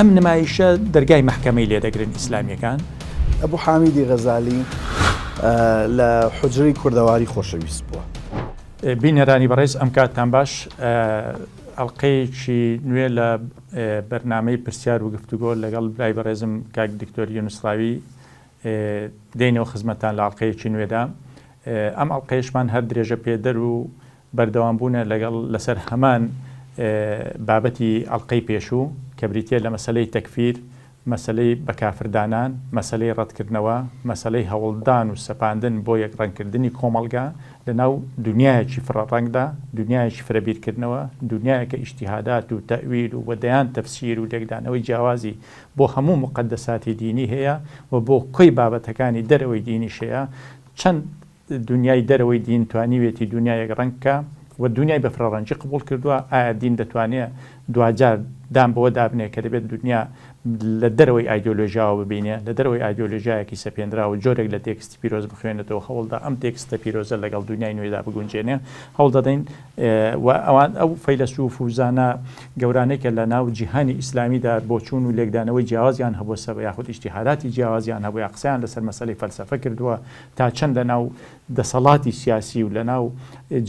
ئەم نمایشە دەرگای مەحکەمەی لێ دەگرن ئیسلامیەکان. ئەبو حامیدی غەزالی لە حوجرەی کوردەواری خۆشەویست بووە. بینەرانی بەڕێز ئەم کاتتان باش ئەڵقەیەکی نوێ لە بەرنامەی پرسیار و گفتوگۆ لەگەڵ برای بەڕێزم کاک دکتۆر یونس ڕاوی دێینەوە خزمەتتان لە ئەڵقەیەکی نوێدا ئەم ئەڵقەیەشمان هەر درێژە پێدەر و بەردەوام بوونە لەگەڵ لەسەر هەمان بابەتی ئەڵقەی پێشوو کە بریتیە لە مەسەلەی تەکفیر، مەسەلەی بە کافر دانان، مەسەلەی ڕەتکردنەوە، مەسەلەی هەوڵدان و سەپاندن بۆ یەکڕەنگکردنی کۆمەڵگا لەناو دونیایەکی فرەڕەنگدا، دونیایەکی فرە بیرکردنەوە، دونیایەک کە ئیجتیهادات و تەئویل و دەیان تەفسیر و لێکدانەوەی جیاوازی بۆ هەموو موقەدەساتی دینی هەیە و بۆ کۆی بابەتەکانی دەرەوەی دینیش هەیە، چەند دونیای دەرەوەی دین توانیوێتی دونیا یەک ڕەنگ بکا و دونیای بە فرەڕەنگی قبوڵ کردووە، ئایا دین دەتوانێ دواجار دان بەوە دابنێ کە دەبێت دونیا لە دەرەوەی ئایدیۆلۆژیاوە ببینێ، لە دەرەوەی ئایدیۆلۆژیایەکی سەپێنراو و جۆرێک لە تێکستی پیرۆز بخوێنێتەوە، هەوڵدا ئەم تێکستە پیرۆزە لەگەڵ دونیای نوێدا بگونجێنێ، هەوڵ دەدەین و ئەوان ئەو فەیلەسوف و زانا گەورانەی کە لە ناو جیهانی ئیسلامیدا بۆچوون و لێکدانەوەی جیاوازیان هەبووە سەبە یاخود ئیجتیهاداتی جیاوازیان هەبووە یا قسەیان لەسەر مەسەلەی فەلسەفە کردووە تا چەند لە ناو دەسەڵاتی سیاسی و لە ناو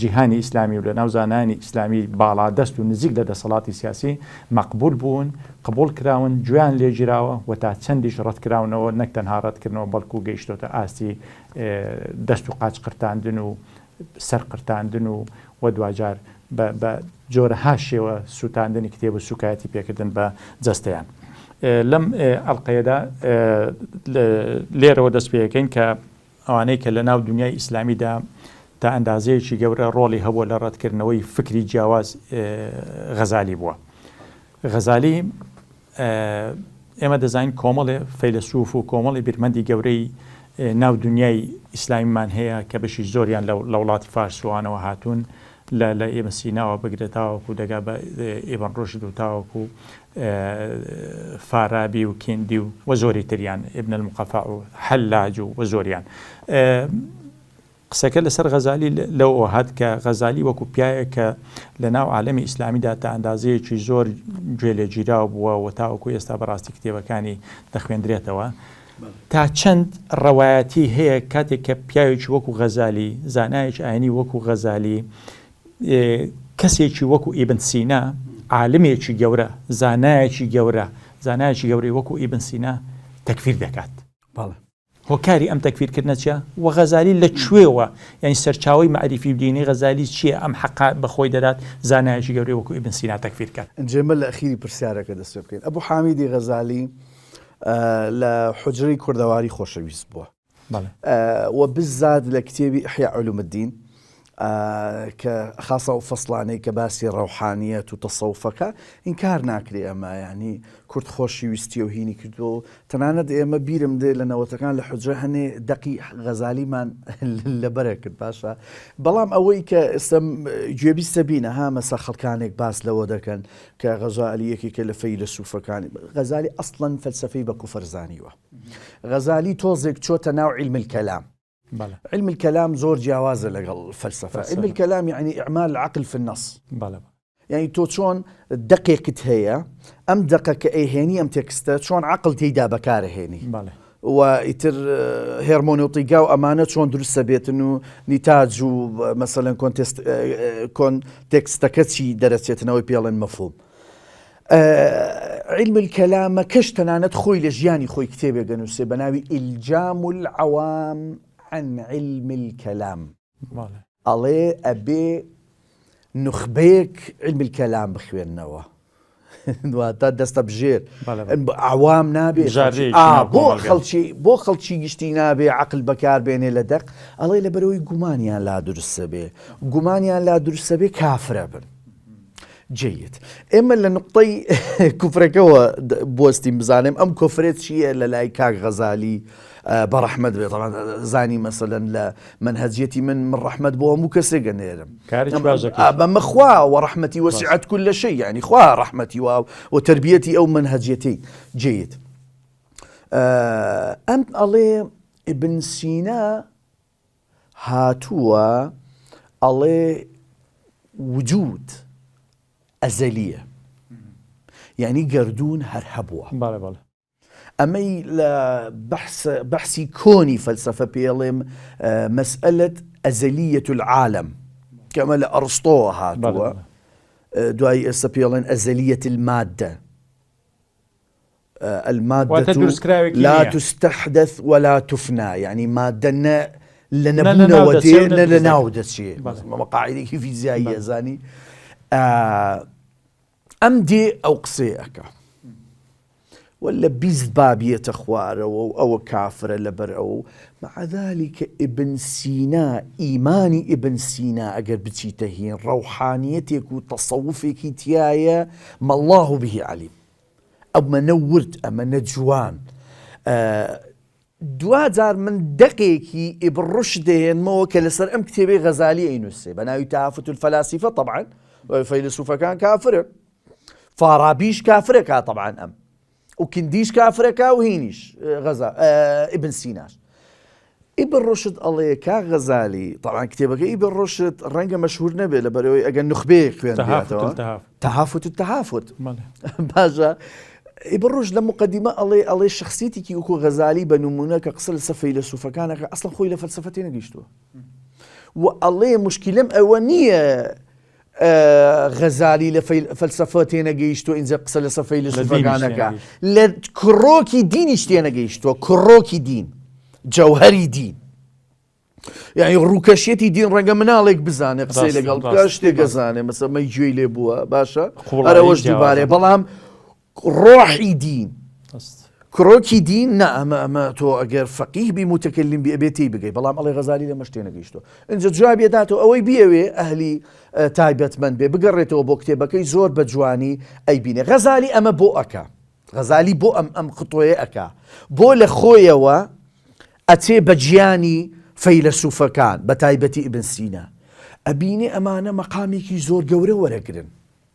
جیهانی ئیسلامی و لە ناو زانایانی ئیسلامی باڵادەست و نزیک لە دەسەڵاتی سیاسی مەقبول بوون، قبوڵ کراون، گوێیان لێ گیراوە و تا چەندیش ڕەتکراونەوە، نەک تەنها ڕەتکردنەوە بەڵکو گەیشتۆتە ئاستی دەست و قاچ قرتاندن و سەر قرتاندن و و دواجار بە بە جۆرەها شێوە سووتاندنی کتێب و سووکایەتی پێکردن بە جەستەیان. لەم ئەڵقەیەدا لێرەوە دەست پێەکەین کە ئەوانەی کە لە ناو دنیای ئیسلامیدا تا ئەندازەیەکی گەورە ڕۆڵی هەبووە لە ڕەتکردنەوەی فکری جیاواز غەزالی بووە. غەزالی ئێمە دەزانین کۆمەڵێ فەیلەسوف و کۆمەڵی بیرمەندی گەورەی ناو دنیای ئیسلامیمان هەیە کە بەشی زۆریان لە وڵاتی فارسوانەوە هاتوون لە لە ئیبن سیناوە بگرە تاوەکو دەگا بە ئیبن ڕوشد و تاوەکو فارابی و کیندی و وە زۆری تریان ئیبن المقەفع و حەلاج و وە زۆریان قسەکە لەسەر غەزالی لەوەوە هات کە غەزالی وەکو پیاوێک کە لە ناو عالەمی ئیسلامیدا تا ئەندازەیەکی زۆر گوێ لێگیراو بووە و تاوەکو ئێستا بەڕاستی کتێبەکانی دەخوێندرێتەوە تا چەند ڕەوایەتی هەیە کاتێک کە پیاوێکی وەکو غەزالی زانایەکی ئاینی وەکو غەزالی کەسێکی وەکو ئیبن سینا عالمێکی گەورە زانایەکی گەورە زانایەکی گەورەی وەکو ئیبن سینا تەکفیر دەکات. بەڵێ. هۆکاری ئەم تەکفیرکردنە چیە؟ وە غەزالی لە کوێوە یانی سەرچاوەی مەعریفی و دینی غەزالی چیە ئەم حەقە بە خۆی دەدات زانایەکی گەورەی وەکو ئیبن سینا تەکفیر کات؟ ئینجا ئێمە لە ئەخیری پرسیارەکە دەست پێ بکەین. ئەبو حامیدی غەزالی لە حوجرەی کوردەواری خۆشەویست بووە. بەڵێ. و بزات لە کتێبی احیاء علوم الدین کە خاصە ئەو فەسڵانەی کە باسی ڕەوحانیەت و تەسەوفەکە ئینکار ناکرێ ئەمە یانی کورد خۆشی ویستیە و هینی کردووە و تەنانەت ئێمە بیرم دێ لە نەوەتەکان لە حوجرە هەنێ دەقی غەزالیمان لەبەرە کرد باشە بەڵام ئەوەی کە ئێستا گوێبیستە بینە ها مەسە خەڵکانێک باس لەوە دەکەن کە غەزالی یەکێکە لە فەیلەسوفەکانی غەزالی ئەسڵەن فەلسەفەی بە کوفر زانیوە غەزالی تۆزێک چۆتە ناو علم الکلام علم الکلام زۆر جیاوازە لەگەڵ فەلسەفە علم الکلام یعنی اعمال العقل في النص یعنی تۆ چۆن دەقێکت هەیە ئەم دەقە کە ئەیهێنی ئەم تێکستە چۆن عقل تێیدا بەکارهێنی و ئیتر هێرمۆنۆتیگا و ئەمانە چۆن دروستە بێتن و نیتاج و مەسەلەن کۆنتێست کۆن تێکستەکە چی دەرەچێتنەوەی پێڵێن مەفهوم علم الکەلامەکەش تەنانەت خۆی لە ژیانی خۆی کتێبێک دەنووسێ بە ناوی الجام العوام عن علم الکلام ئەڵێ ئەبێ نوخبەیەک علم الکلام بخوێننەوە واتە دەستەبژێر عوام نابێ بۆ خەڵکی بۆ خەڵکی گشتی نابێ عقل بەکاربێنێ لە دەق ئەڵێ لە بەرەوەی گومانیان لا دروستە بێ گومانیان لا دروستە بێ کافرە بن جەید ئێمە لە نوقتەی کوفرەکەوە بوەستین بزانێم ئەم کۆفرێت چییە لە لای کاک غەزالی بە ڕەحمەت بێت زانی مەسەلەن لە منهجیەتی من من ڕەحمەت بۆ هەموو کەسێک گەنێرم بەمە خوا وە ڕەحمەتی وەسعەت کل لە شەی یعنی خوا ڕەحمەتی وا و تربیەتی ئەو منهجیەتی جەید ئەم ئەڵێ ئیبن سینا هاتووە ئەڵێ وجود ئەزەلیە. یعنی گەردوون هەر هەبووە. بەڵێ بەڵێ. ئەمەی لە بەحس بەحسی کۆنی فەلسەفە پێڵێم مەسئلەت ئەزەلیەت العالم کە ئەمە لە ئەڕستۆوە هاتووە دوای ئێستا پێڵێن ئەزەلیەت المادە المادة لا تستحدث ولا تفنى یعنی مادە نە لە نەبوونەوە دێ نە لە ناو دەچێ ئەمە قاعدێکی فیزیاییە زانی ئەم دێ ئەو قسەیە ئەکا وە لە 20 باب یەتە خوارەوە و ئەوە کافرە لەبەر ئەوە و مع ذلك ئیبن سینا ئیمانی ئیبن سینا ئەگەر بچیتە هین ڕەوحانیەتێک و تەسەوفێکی تیایە ما الله به علیم ئەمەنە ورد ئەمەنە جوان دواجار من دەقێکی ئیبن ڕوشد دەهێنمەوە کە لەسەر ئەم کتێبەی غەزالی ئەینووسێ بە ناوی تهافت الفلاسفە طبعا فەیلسوفەکان کافرن فارابیش کافرەکە طبعا ئەم و کندیش کافرەکە و هینیش غەزا ئیبن سیناش ئیبن ڕوشد ئەڵێ کاک غەزالی طبعا کتێبەکە ئیبن ڕوشد ڕەنگە مەشهور نەبێ لەبەرەوەی ئەگەر نوخبەیەک خوێندبێتەوە تهافت التهافت باشە ئیبن ڕوشد لە مقدمە ئەڵێ ئەڵێ شخصیتێکی وەکو غەزالی بە نمونە کە قسە لەسەر فەیلەسوفەکانەکە ئەسڵەن خۆی لە فەلسەفە تێنەگەیشتووە و ئەڵێ مشکلم ئەوە نییە غەزالی لە فەلسەفە تێنەگەیشتووە ئینجا قسە لەسەر فەیلەسوفەکانەکە لە کڕۆکی دینیش تێنەگەیشتووە کڕۆکی دین جەوهەری دین یعنی ڕووکەشیەتی دین ڕەنگە مناڵێک بزانێ قسەی لەگەڵ بکە شتێک گەزانێ مەسە مەی گوێی لێ بووە باشە ئەرەوەش دووبارێ بەڵام ڕۆحی دین کرۆکی دین نا ئەمە ئەمە تۆ ئەگەر فەقیه بی متکلم بی ئەبێ تێی بگەی بەڵام ئەڵێ غەزالی لەمەش تێنەگەیشتووە ئینجا جوابی ئەداتەوە ئەوەی بیەوێ ئەهلی تایبەتمەند بێ بگەڕێتەوە بۆ کتێبەکەی زۆر بە جوانی ئەیبینێ غەزالی ئەمە بۆ ئەکا غەزالی بۆ ئەم ئەم خطۆیە ئەکا بۆ لە خۆیەوە ئەچێ بە گیانی فەیلەسوفەکان بە تایبەتی ئیبن سینا ئەبینێ ئەمانە مەقامێکی زۆر گەورە وەرەگرن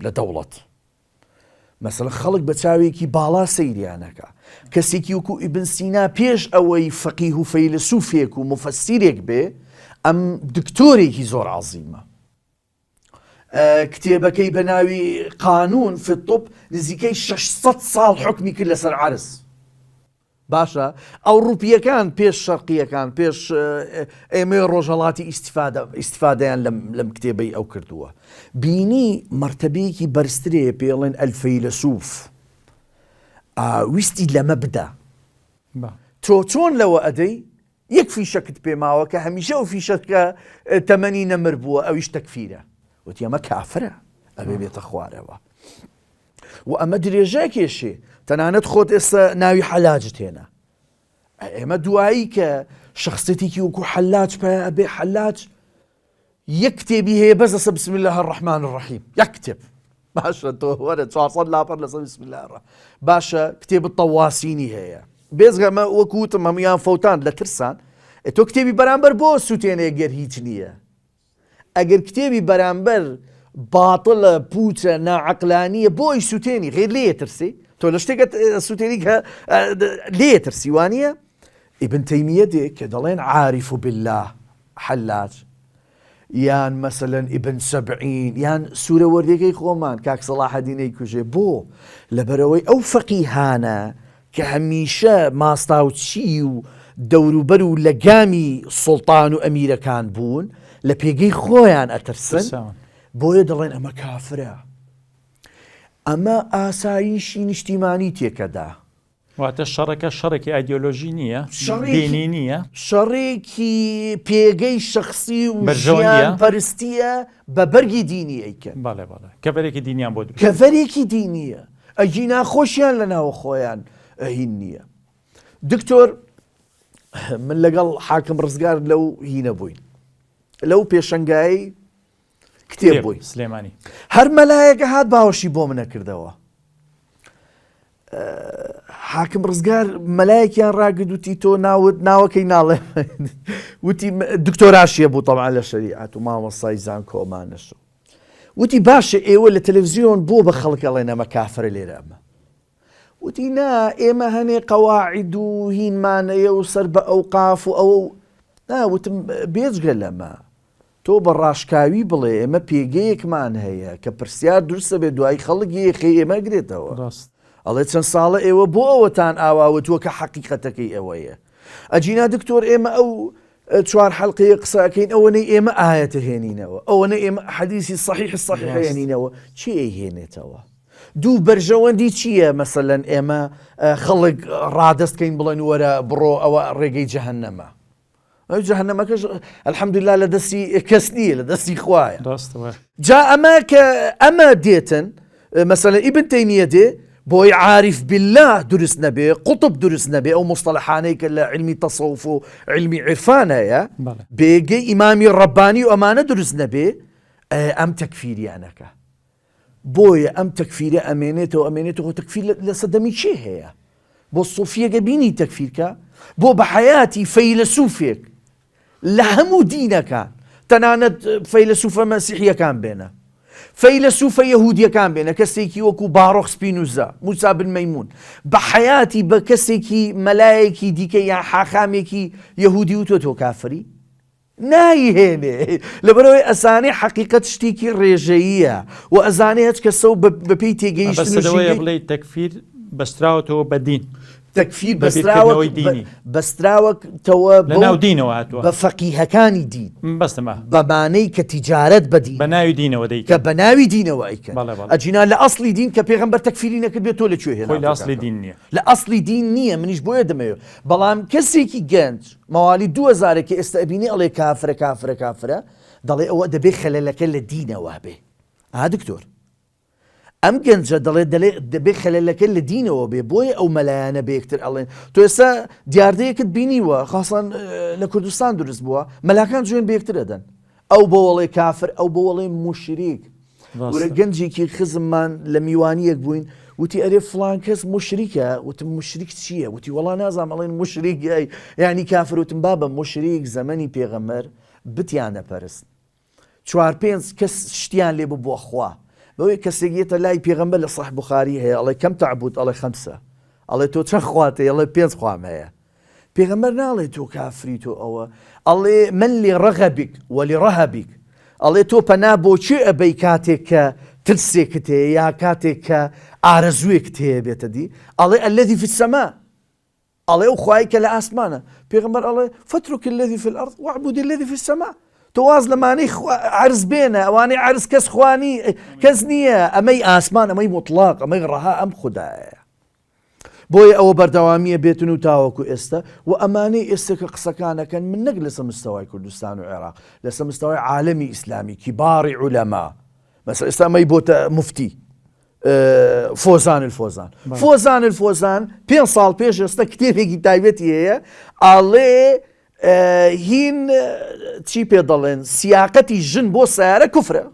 لە دەوڵەت مەسەلەن خەڵک بە چاوێکی باڵا سەیریان ئەکا. کەسێکی وەکو ئیبن سینا پێش ئەوەی فەقیه و فەیلەسوفێک و موفەسیرێک بێ، ئەم دکتۆرێکی زۆر عەزیمە. کتێبەکەی بە ناوی قانون فی الطب نزیکەی 600 ساڵ حوکمی کرد لەسەر عەرز. باشە ئەوڕوپیەکان پێش شەرقیەکان پێش ئێمەی ڕۆژهەڵاتی ئیستفادە ئیستفادەیان لەم لەم کتێبەی ئەو کردووە بینی مەرتەبەیەکی بەرزترێ پێڵێن ئەلفەیلەسوف ویستی لەمە بدا تۆ چۆن لەوە ئەدەی یەک فیشەکت پێ ماوە کە هەمیشە ئەو فیشەکە تەمەنی نەمر بووە ئەویش تەکفیرە وتی ئەمە کافرە ئەبێ بێتە خوارەوە و ئەمە درێژە کێشێ تەنانەت خۆت ئێستا ناوی حەلاجت هێنا ئێمە دوایی کە شخصێتێکی وەکو حەلاج پێ ئەبێ حەلاج یەک کتێبی هەیە بەس لەسەر بسم الله الرحمن الرحیم یەک کتێب باشە تۆ وەرە 400 لاپەر لەسەر بسم الله الرحمن باشە کتێب تەواسینی هەیە بێزگەمە وەکو وتم هەمویان فەوتان لە ترسان تۆ کتێبی بەرامبەر بۆ سووتێنێ گەر هیچ نییە ئەگەر کتێبی بەرامبەر باتڵە، پوچە، ناعەقلانیە بۆ ئەیسوتێنی غیر لێی ئەترسی؟ تۆ لە شتێک ئەسوتێنی کە لێی ئەترسی وانیە؟ ئیبن تەیمیە دێ کە دەڵێن عارف باللە حەلاج یان مەسەلەن ئیبن سەبعین یان سورە وەردیەکەی خۆمان کاک سەڵاحەدین ئەیکوژێ بۆ؟ لەبەرئەوەی ئەو فەقیهانە کە هەمیشە ماستاوچی و دەوروبەر و لەگامی سوڵتان و ئەمیرەکان بوون، لە پێگەی خۆیان ئەترسن، بۆیە دەڵێن ئەمە کافرە. ئەمە ئاسایشی نیشتیمانی تێکەدا. واتە شەڕەکە شەڕێکی ئایدیۆلۆژی نییە، دینی نییە. شەڕێکی پێگەی شەخسی و ژیان پەرستییە بە بەرگی دینی ئەیکەن. بەڵێ بەڵێ کەڤەرێکی دینیان بۆ دروست. کەڤەرێکی دینییە. ئەگینا خۆشیان لە ناوە خۆیان هین نییە. دکتۆر من لەگەڵ حاکم ڕزگار لەو هینە بووین لەو پێشەنگایی کتێب بووین سلێمانی هەر مەلایەکە هات باوەشی بۆ منە کردەوە حاکم ڕزگار مەلایەکیان ڕاگرت وتی تۆ ناوت ناوەکەی ناڵێ وتی دکتۆراشیە بوو تەبعا لە شەریعەت و مامۆستای زانکۆمانەش وتی باشە ئێوە لە تەلەفزیۆن بۆ بە خەڵک ئەڵێن ئەمە کافرە لێرە ئەمە وتی نا ئێمە هەنێ قەواعد و هینمانەیە و سەر بە ئەوقاف و ئەوە و نا وتم بێجگە لەمە. تۆ بە ڕاشکاوی بڵێ ئێمە پێگەیەکمان هەیە کە پرسیار دروست ئەبێ دوایی خەڵک یەخەی ئێمە ئەگرێتەوە. ڕاست. ئەڵێ چەند ساڵە ئێوە بۆ ئەوەتان ئاوا وتووە کە حەقیقەتەکەی ئەوەیە. ئەگینا دکتۆر ئێمە ئەو چوار حەلقەیە قسە ئەکەین ئەوەنەی ئێمە ئایەت ئەهێنینەوە ئەوەنەی ئێمە حەدیسی سەحیح سەحیح ڕاست. ئەهێنینەوە کێ ئەیهێنێتەوە؟ دوو بەرژەوەندی چییە مەسەلەن ئێمە خەڵک ڕادەست کەین بڵێن وەرە بڕۆ ئەوە ڕێگەی جەهەنەمە. ئەو جەهەنەمەکەش الحمدلله لە دەستی کەس نییە لە دەستی خوایە. ڕاستە وایە. جا ئەمە کە ئەمە دێتن مەسەلەن ئیبن تەیمیە دێ بۆی عارف باللە دروست نەبێ قوتب دروست نەبێ ئەو مصطلحانەی کە لە علمی تەسەوف و علمی عرفان هەیە بەڵێ. بێگەی ئیمامی ڕەبانی و ئەمانە دروست نەبێ ئەم تەکفیریانەکە بۆیە ئەم تەکفیرە ئەمێنێتەوە ئەمێنێتەوە خۆ تەکفیر لە سەدەمی کێ هەیە بۆ سۆفیەکە بینی تەکفیرکە بۆ بە حەیاتی فەیلەسوفێک لە هەموو دینەکان تەنانەت فەیلەسوفە مەسیحیەکان بێنە فەیلەسوفە یەهودیەکان بێنە کەسێکی وەکو باڕۆخ سپینوزا موسا بن مەیمون بە حەیاتی بە کەسێکی مەلایەکی دیکە یان حاخامێکی یەهودی وتوە تۆ کافری نایهێنێ لەبەرئەوەی ئەزانێ حەقیقەت شتێکی ڕێژەییە و ئەزانێ هەچ کەسە و بەپێی تێگەیشتن و مەبەستت ئەوەیە ژینگەی بڵێی تەکفیر بەستراوەتەوە بە دین، تەکفیر بە بەستراوە بیرکردنەوەی دینی. بەستراوەتەوە لە بەو ناو دینەوە هاتووە. بە فەقیهەکانی دین. مەبەستمە. بەمانەی کە تیجارەت بە دین. بە ناوی دینەوە کە دەیکەن. بە ناوی دینەوە ئەیکەن. بەڵێ بەڵێ. ئەگینا لە ئەسڵی دین کە پێغەمبەر تەکفیری نەکردبێ تۆ لە کوێ خۆی لە هێناتەوە ئەسڵی کاکە؟ دین نییە. لە ئەسڵی دین نییە منیش بۆیە دەمەوێ بەڵام کەسێکی گەنج مەوالی 2000 کە ئێستا ئەبینی ئەڵێ کافرە کافرە کافرە دەڵێ ئەوە دەبێ خەلەلەکە لە دینەوە بێ ئا دکتۆر ئەم گەنجە دەڵێ دەلێ دەبێ خەلەلەکە لە دینەوە بێ بۆیە ئەو مەلایانە بە یەکتر ئەڵێن تۆ ئێستا دیاردەیەکت بینیوە خاصەن لە کوردستان دروست بووە مەلاکان جوێن بە یەکتر ئەدەن ئەو بۆوەڵێ کافر ئەو بۆوەڵێ موشریک. ورە ڕاستە. گەنجێکی خزممان لە میوانیەک بووین وتی ئەرێ فڵان کەس موشریکە وتم موشریک چییە وتی وەڵا نازانم ئەڵێن موشریک یانی کافر وتم بابە موشریک زەمەنی پێغەمبەر بتیان ئەپەرست چوار پێنج کەس شتیان لێ ببووە خوا بەوەی کەسێک یەتە لای پێغەمبەر لە صحیح بخاری هەیە ئەڵێ کەم تعبد ئەڵێ خمسە ئەڵێ تۆ چەند خوات هەیە ئەڵێ پێنج خوام هەیە پێغەمبەر ناڵێ تۆ کافری تۆ ئەوە ئەڵێ من لرغبک ولرهبک ئەڵێ تۆ پەنا بۆ کێ ئەبەی کاتێک کە ترسێکت هەیە یا کاتێک کە ئارەزووێکت هەیە بێتە دی ئەڵێ الذی فی السماء ئەڵێ ئەو خوای کە لە ئاسمانە پێغەمبەر ئەڵێ فاترک الذی فی الارض واعبد الذی فی السماء تۆ واز لەمانەی عەرز بێنە ئەوانەی عەرز کەس خوانی کەس نییە ئەمەی ئاسمان ئەمەی مطلق ئەمەی ڕەها ئەم خودایە بۆیە ئەوە بەردەوامیە بێتن و تاوەکو ئێستا و ئەمانەی ئێستا کە قسەکان ئەکەن من نەک لەسەر مستەوای کوردستان و عێراق لەسەر مستەوای عالەمی ئیسلامی کیباڕی عولەما مەسە ئێستا ئەمەی بۆتە مفتی فۆزان الفۆزان فۆزان الفۆزان پێ ساڵ پێش ئێستا کتێبێکی تایبەتی هەیە ئاڵێ هین چی پێ دەڵێن سیاقەتی ژن بۆ سیارە کوفرە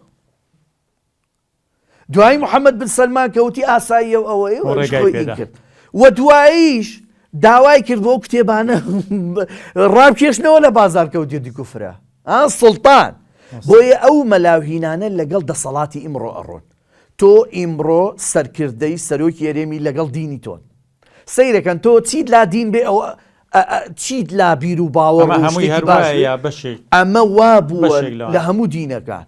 دوایی محەممەد بن سەلمان کە وتی ئاساییە و ئەوەیە و ڕێگای خۆی پێدا. کرد و دواییش داوای کرد بۆ کتێبانە ڕابکێشنەوە لە بازار کەوتیە دی کوفرە ئا سوڵتان بۆیە ئەو مەلاوهینانە لەگەڵ دەسەڵاتی ئیمڕۆ ئەڕۆن تۆ ئیمڕۆ سەرکردەی سەرۆکی هەرێمی لەگەڵ دینی تۆن سەیرەکەن تۆ چیت لا دین بێ ئەوە چیت لا بیر و باوەڕ ئەمە و هەمووی شتێکی هەر باش وایە بێ یا بەشێک ئەمە وا بووە بەشێک لەوانە لە هەموو دینەکان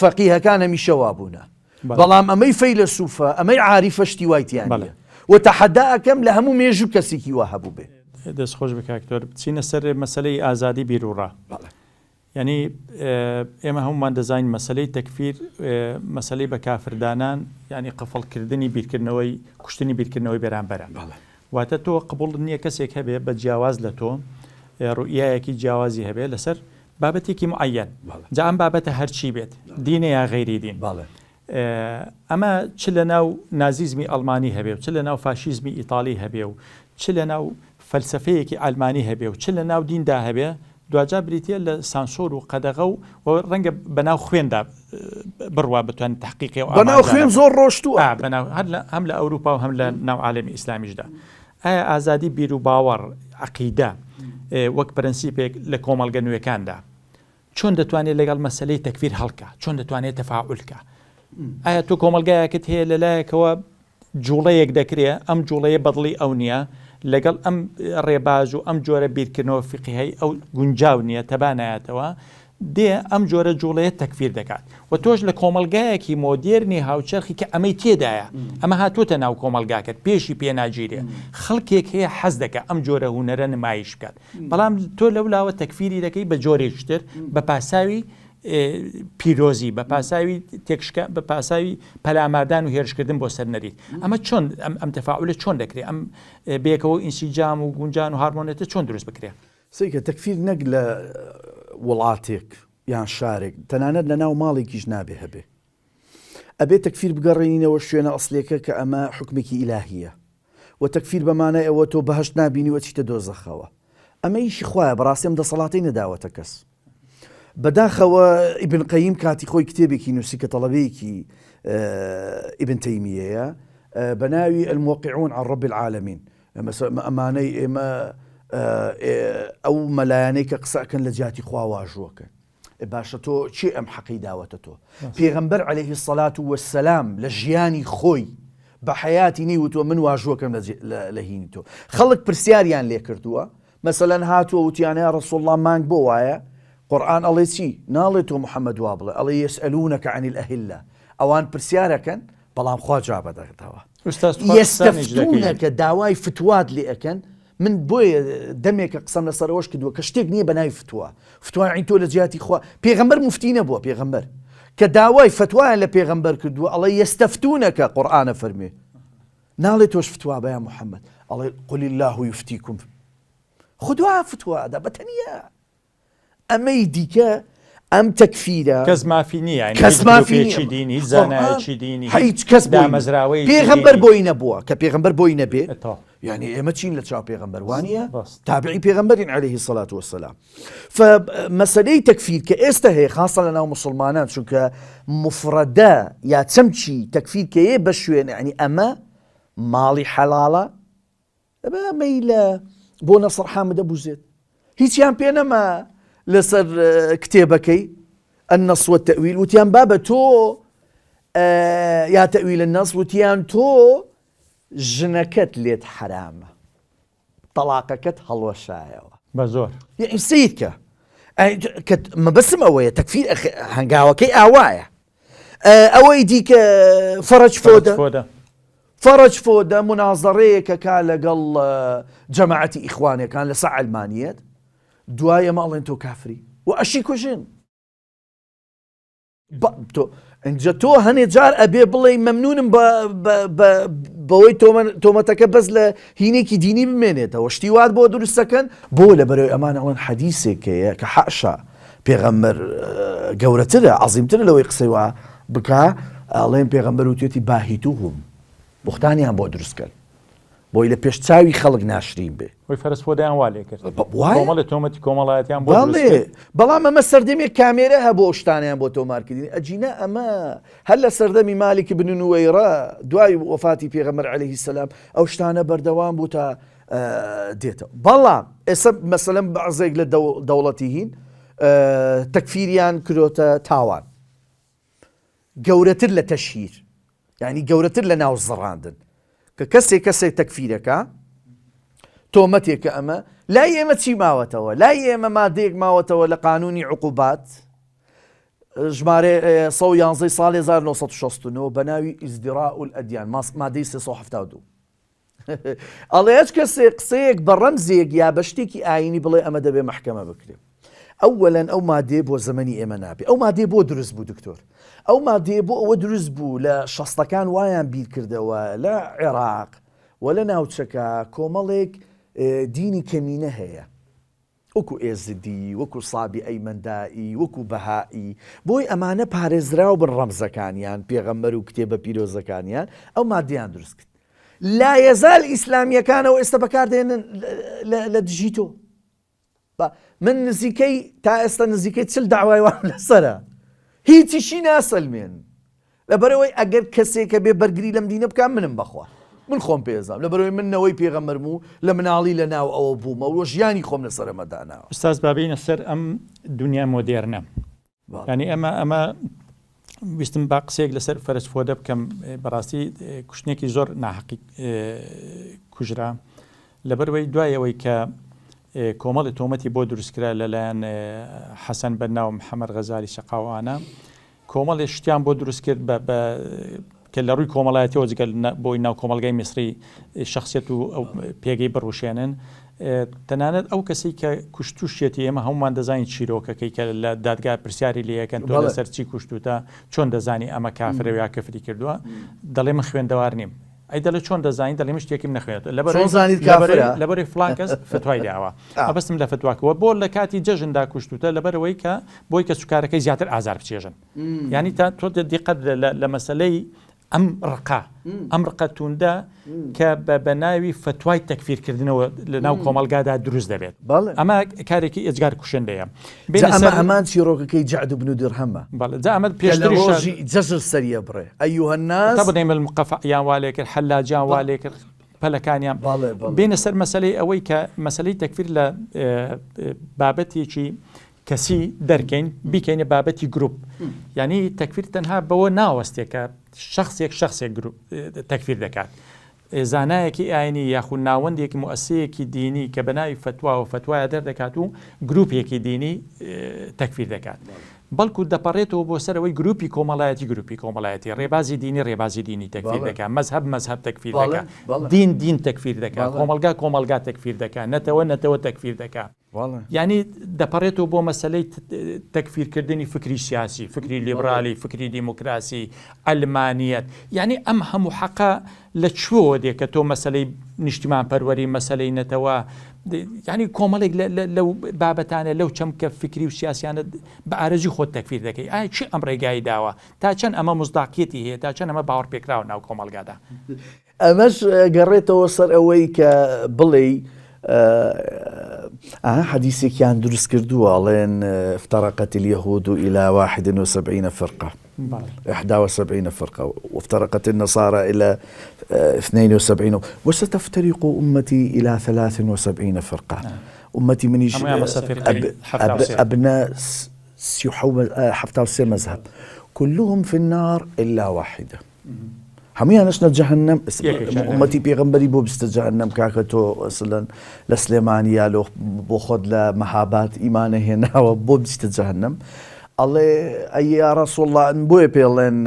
فەقیهەکان هەمیشە وابوونە بەڵێ. بەڵام ئەمەی فەیلەسوفە ئەمەی عاریفە شتی وای تیا بەڵێ. نییە و تەحەدا ئەکەم لە هەموو مێژوو کەسێکی وا هەبووبێ. دەست خۆش بێ کاک دکتۆر بچینە سەر مەسەلەی ئازادی بیروڕا بەڵێ. یانی ئێمە هەموومان دەزانین مەسەلەی تەکفیر مەسەلەی بە کافردانان یانی قفڵکردنی بیرکردنەوەی کوشتنی بیرکردنەوەی بەرامبەرە بەڵێ. واتە تۆ قبوڵت نییە کەسێک هەبێ بە جیاواز لە تۆ ڕوئیایەکی جیاوازی هەبێ لەسەر بابەتێکی معەیەن جا ئەم بابەتە هەرچی بێت دینە یا غەیری دین ئەمە چ لە ناو نازیزمی ئەڵمانی هەبێ و چ لە ناو فاشیزمی ئیتالی هەبێ و چ لە ناو فەلسەفەیەکی عەلمانی هەبێ و چ لە ناو دیندا هەبێ دواجار بریتیە لە سانسۆر و قەدەغە و ڕەنگە بەناو خوێندا بڕوا بتوانێت تحقیقی ئەو بەناو ئامانجانە خوێن بکات. زۆر ڕۆشتووە. بەناو هەر لە هەم لە ئەوروپا و هەم لە ناو عالەمی ئیسلامیشدا ئایا ئازادی بیروباوەڕ، عەقیدە، وەک پرەنسیپێک لە کۆمەڵگە نوێکاندا چۆن دەتوانێت لەگەڵ مەسەلەی تەکفیر هەڵکا؟ چۆن دەتوانێت تەفاعول کا؟ ئایا تۆ کۆمەڵگایەکت هەیە لەلایەکەوە جوڵەیەک دەکرێ ئەم جوڵەیە بەدڵی ئەو نییە، لەگەڵ ئەم ڕێباز و ئەم جۆرە بیرکردنەوە فیقهیەی ئەو گونجاو نییە، تەبا نایەتەوە. دێ ئەم جۆرە جوڵەیە تەکفیر دەکات و تۆش لە کۆمەڵگایەکی مۆدێرنی هاوچەرخی کە ئەمەی تێدایە ئەمە هاتووەتە ناو کۆمەڵگاکەت پێشی پێ ناگیرێ خەڵکێک هەیە حەز دەکا ئەم جۆرە هونەرە نمایش بکات بەڵام تۆ لەولاوە تەکفیری دەکەی بە جۆرێکی تر بە پاساوی پیرۆزی بە پاساوی تێکشکا بە پاساوی پەلاماردان و هێرشکردن بۆ سەر نەریت ئەمە چۆن ئەم تەفاعولە چۆن دەکرێت ئەم بێکەوە ئینسیجام و گونجان و هارمۆنێتە چۆن دروست بکرێت؟ سەیرکە تەکفیر نەک لە وڵاتێک یان شارێک تەنانەت لە ناو ماڵێکیش نابێ هەبێ ئەبێ تەکفیر بگەڕێنینەوە شوێنە ئەسلیەکە کە ئەمە حوکمێکی ئیلاهیە وە تەکفیر بە مانای ئەوە تۆ بەهەشت نابینی و ئەچیتە دۆزەخەوە ئەمە ئیشی خوایە بەڕاستی ئەم دەسەڵاتەی نەداوەتە کەس بەداخەوە ئیبن قەیم کاتی خۆی کتێبێکی نووسی کە تەڵەبەیەکی ئیبن تەیمیەیە بە ناوی الموقعون عن رب العالمین ئەمانەی ئێمە ئەو مەلایانەی کە قسە ئەکەن لە جیاتی خوا واژووەکەن باشە تۆ کێ ئەم حەقەی داوەتە تۆ؟ پێغەمبەر علیه الصلاة والسلام لە ژیانی خۆی بە حەیاتی نەی وتووە من واژووەکەم لە هینی تۆ. خەڵک پرسیاریان لێ کردووە مەسەلەن هاتووە وتیانە یا رسول اللە مانگ بۆ وایە؟ قورئان ئەڵێ چی؟ ناڵێ تۆ محمد وا بڵێ ئەڵێ یسئلونک عن الاهلە ئەوان پرسیارەکەن بەڵام خوا جواب ئەداتەوە. یستفتونک داوای فتوات لێ ئەکەن من بۆیە دەمێکە قسەم لەسەر ئەوەش کردووە کە شتێک نییە بە ناوی فتوا فتوا یعنی تۆ لە جیاتی خوا پێغەمبەر موفتی نەبووە پێغەمبەر کە داوای فتوایان لە پێغەمبەر کردووە ئەڵێ یستفتونەکە قورئانە فەرمێ ناڵێ تۆش فتوا بە یا محەممەد ئەڵێ قل الله یفتیکم خدا فتوا ئەدا بە تەنیا ئەمەی دیکە ئەم تەکفیرە کەس مافی نییە یانی کەس هیچ مافی گروپێکی نییە دینی هیچ قورئان زانایەکی دینی هیچ هیچ کەس بۆی نییە دامەزراوەیەکی پێغەمبەر دینی بۆی نەبووە کە پێغەمبەر بۆی نەبێ تەواو یعنی ئێمە چین لە چاو پێغەمبەر وانە ڕاست تابعی پێغەمبەرین عەلەیهی سەلات وەسەلام فمەسەلەی تەکفیر کە ئێستا هەیە خاصە لە ناو موسڵمانان چونکە مفرەدە یا چەمکی تەکفیر کە یە بە شوێن یعنی ئەمە ماڵی حەلاڵە ئەبا مەیلە بۆ نەسڕ حامد ئەبوزێد هیچیان پێ نەما لەسەر کتێبەکەی النص والتأویل وتیان بابە تۆ یا تأویل النص وتیان تۆ ژنەکەت لێت حرامە تەڵاقەکەت هەڵوەشایەوە بە زۆر یعنی سیر کە کە مەبەسم ئەوەیە تەکفیر هەنگاوەکەی ئاوایە ئەوەی دیکە فەرەج فۆدە فەرەج فۆدە مونازەڕەیەک ئەکا لەگەڵ جەماعەتی ئیخوانەکان لەسەر عەلمانیەت دوای ئەمە ئەڵێن تۆ کافری و ئەشی کوژن تۆ ئینجا تۆ هەنێ جار ئەبێ بڵێ مەمنونم بەوەی تۆمەتەکە بەس لە هینێکی دینی بمێنێتەوە شتی وات بۆ دروستەکەن بۆ لە بەرەوەی ئەمان ئەڵێن حەدیسێک هەیە کە حاشا پێغەمبەر گەورەترە عەزیمترە لەوەی قسەی وا بکا ئەڵێن پێغەمبەر وتوێتی باهیتوهم بوختانیان بۆ دروست کەن بۆی لە پێش چاوی خەڵک ناشرین بێ. وەی فەرەس فۆدەیان وا لێ کرد کۆمەڵێ تۆمەتی کۆمەڵایەتیان بۆ دروست کرد. بەڵام ئەمە سەردەمێک کامێرە هەبوو ئەو شتانەیان بۆ تۆمار کردین ئەگینا ئەمە هەر لە سەردەمی مالیک بن نوەیڕە دوای وەفاتی پێغەمبەر عەلەیهی سەلام ئەو شتانە بەردەوام بوو تا دێتەوە بەڵام ئێستا مەسەلەن بەعزێک لە دەوڵەتی هین تەکفیریان کرۆتە تاوان گەورەتر لە تەشهیر یعنی گەورەتر لە ناو زڕاندن کە کەسێک کەسێک تەکفیرەکە تۆمەتێکە ئەمە لای ئێمە چی ماوەتەوە لای ئێمە مادەیەک ماوەتەوە لە قانونی عقوبات ژمارە 111 ساڵ 1969 بە ناوی ئیزدراء الأدیان مادەی 372 ئەڵێ هەچ کەسێک قسەیەک بە ڕەمزێک یا بە شتێکی ئایینی بڵێ ئەمە دەبێ مەحکەمە بکرێ. ئەوەلەن ئەو مادەیە بۆ زەمەنی ئێمە نابێ. ئەو مادەیە بۆ دروست بوو دکتۆر؟ ئەو مادەیە بۆ ئەوە دروست بوو لە شەستەکان وایان بیر کردەوە لە عێراق و لە ناوچەکە کۆمەڵێک دینی کەمینە هەیە. وەکو ئێزدی، وەکو سابیئەی مەندائی، وەکو بەهائی، بۆی ئەمانە پارێزراو بن ڕەمزەکانیان، پێغەمبەر و کتێبە پیرۆزەکانیان، ئەو مادەیان دروست کرد. لایەزال ئیسلامییەکانەوە ئێستا بەکاردێنن لە دژی تۆ. من نزیکەی تا ئێستا نزیکەی چل داوای وام لەسەرە. هیچیشی ناسەلمێن. لەبەرئەوەی ئەگەر کەسێک هەبێ بەرگری لەم دینە بکا منم بەخوا من خۆم پێ ئەزانم لەبەرئەوەی من نەوەی پێغەمبەرم و لە مناڵی لە ناو ئەوە بوومە و ژیانی خۆم لەسەر ئەمە داناوە. ئوستاز با بێینە سەر ئەم دونیا مۆدێرنە یانی ئەمە ئەمە ویستم با قسەیەک لەسەر فەرەج فۆدە بکەم بەڕاستی کوشتنێکی زۆر ناحەقی کوژرا لەبەرئەوەی دوای ئەوەی کە. کۆمەڵی تۆمەتی بۆ دروستکرا لەلایەن حەسەن بەننا و محەمەد غەزالی سەقاوانە کۆمەڵێ شتیان بۆ دروست کرد بە بە کە لە ڕووی کۆمەڵایەتیەوە جگە بۆی ناو کۆمەڵگای میسری شخصیت و ئەو پێگەی بڕوشێنن تەنانەت ئەو کەسی کە کوشتوشیەتی ئێمە هەمومان دەزانین چیرۆکەکەی کە لە دادگا پرسیاری لەکەن تۆ لەسەر چی کوشتوتە چۆن دەزانی ئەمە کافرە یا کفری کردووە دەڵێ من خوێندەوار نیم ئەی دەڵێ چۆن دەزانی دەڵێ من شتێکم نەخوێنێتەوە لەبەر چۆن زانیت کافرە؟ لەبەرەی فڵان کەس فتوای داوە مەبەستم لە فتواکەوە بۆ لە کاتی جەژندا کوشتوتە لەبەرەوەی کە بۆی کە سوکارەکەی زیاتر ئازار بچێژن یعنی تا تۆ دیقەت لە مەسلەی ئەم ڕقە ئەم ڕقە توندە کە بە ناوی فتوای تەکفیرکردنەوە لە ناو کۆمەلگادا دروست دەبێت ئەمە کارێکی ئێجگار کوشندەیە. جا ئەمە هەمان چیڕۆکەکەی جەعد بن درهەمە. بەڵێ جا ئەمە پێشتریش کە لە ڕۆژی جەژن سەری ئەبڕێ ئەیها الناس. تەبعەن المقەفەعیان وا لێ کرد حەلاجیان وا لێ کرد پەلەکانیان. بەڵێ بەڵێ. بێنە سەر مەسەلەی ئەوەی کە مەسەلەی تەکفیر لە بابەتێکی کەسی دەرکەین بیکەینە بابەتی گروپ یعنی تەکفیر تەنها بەوە ناوەستێ کە شخصێک شخصێک گروپ تەکفیر دەکات زانایەکی ئاینی یاخود ناوەندێکی موئەسسەیەکی دینی کە بە ناوی فەتواوە فەتوایە دەردەکات و گروپێکی دینی تەکفیر دەکات بەڵکو دەپەڕێتەوە بۆ سەرەوەی گروپی کۆمەڵایەتی گروپی کۆمەڵایەتی ڕێبازی دینی ڕێبازی دینی تەکفیر دەکات مەزهەب مەزهەب تەکفیر دەکات دین دین تەکفیر دەکات کۆمەڵگا کۆمەڵگا تەکفیر دەکات نەتەوە نەتەوە تەکفیر دەکات یانی دەپەڕێتەوە بۆ مەسەلەی تەکفیرکردنی فکری سیاسی، فکری لیبرالی، فکری دیموکراسی، عەلمانیەت، یانی ئەم هەموو حەقە لە کوێوە دێ کە تۆ مەسەلەی نیشتیمانپەروەری، مەسەلەی نەتەوە، یانی کۆمەڵێک لەو بابەتانە، لەو چەمکە فکری و سیاسیانە بە ئارەزوی خۆت تەکفیر دەکەی، ئایا کێ ئەم ڕێگای داوە؟ تا چەند ئەمە مزداقیەتی هەیە، تا چەند ئەمە باوەڕپێکراوە ناو کۆمەڵگادا؟ ئەمەش گەڕێتەوە سەر ئەوەی کە بڵێی ئەها حەدیسێکیان دروست کردووە ئەڵێن افترقت اليهود الى 71 فرقة 71 فرقة وافترقت النصارى الى 72 وستفترق امتي الى 73 فرقة امتي منیش ابناء 73 مذهب كلهم في النار الا واحدة هەموویان ئەچنە جەهەنەم ئومەتی پێغەمبەری بۆ بچتە جەهەنەم کاکە تۆ ئەسلەن لە سلێمانی یا لۆ بۆ خۆت لە مەهاباد ئیمانە هێناوە بۆ بچتە جەهەنەم ئەڵێ ئەی یا ڕەسوڵ اللە بۆیە پێڵێن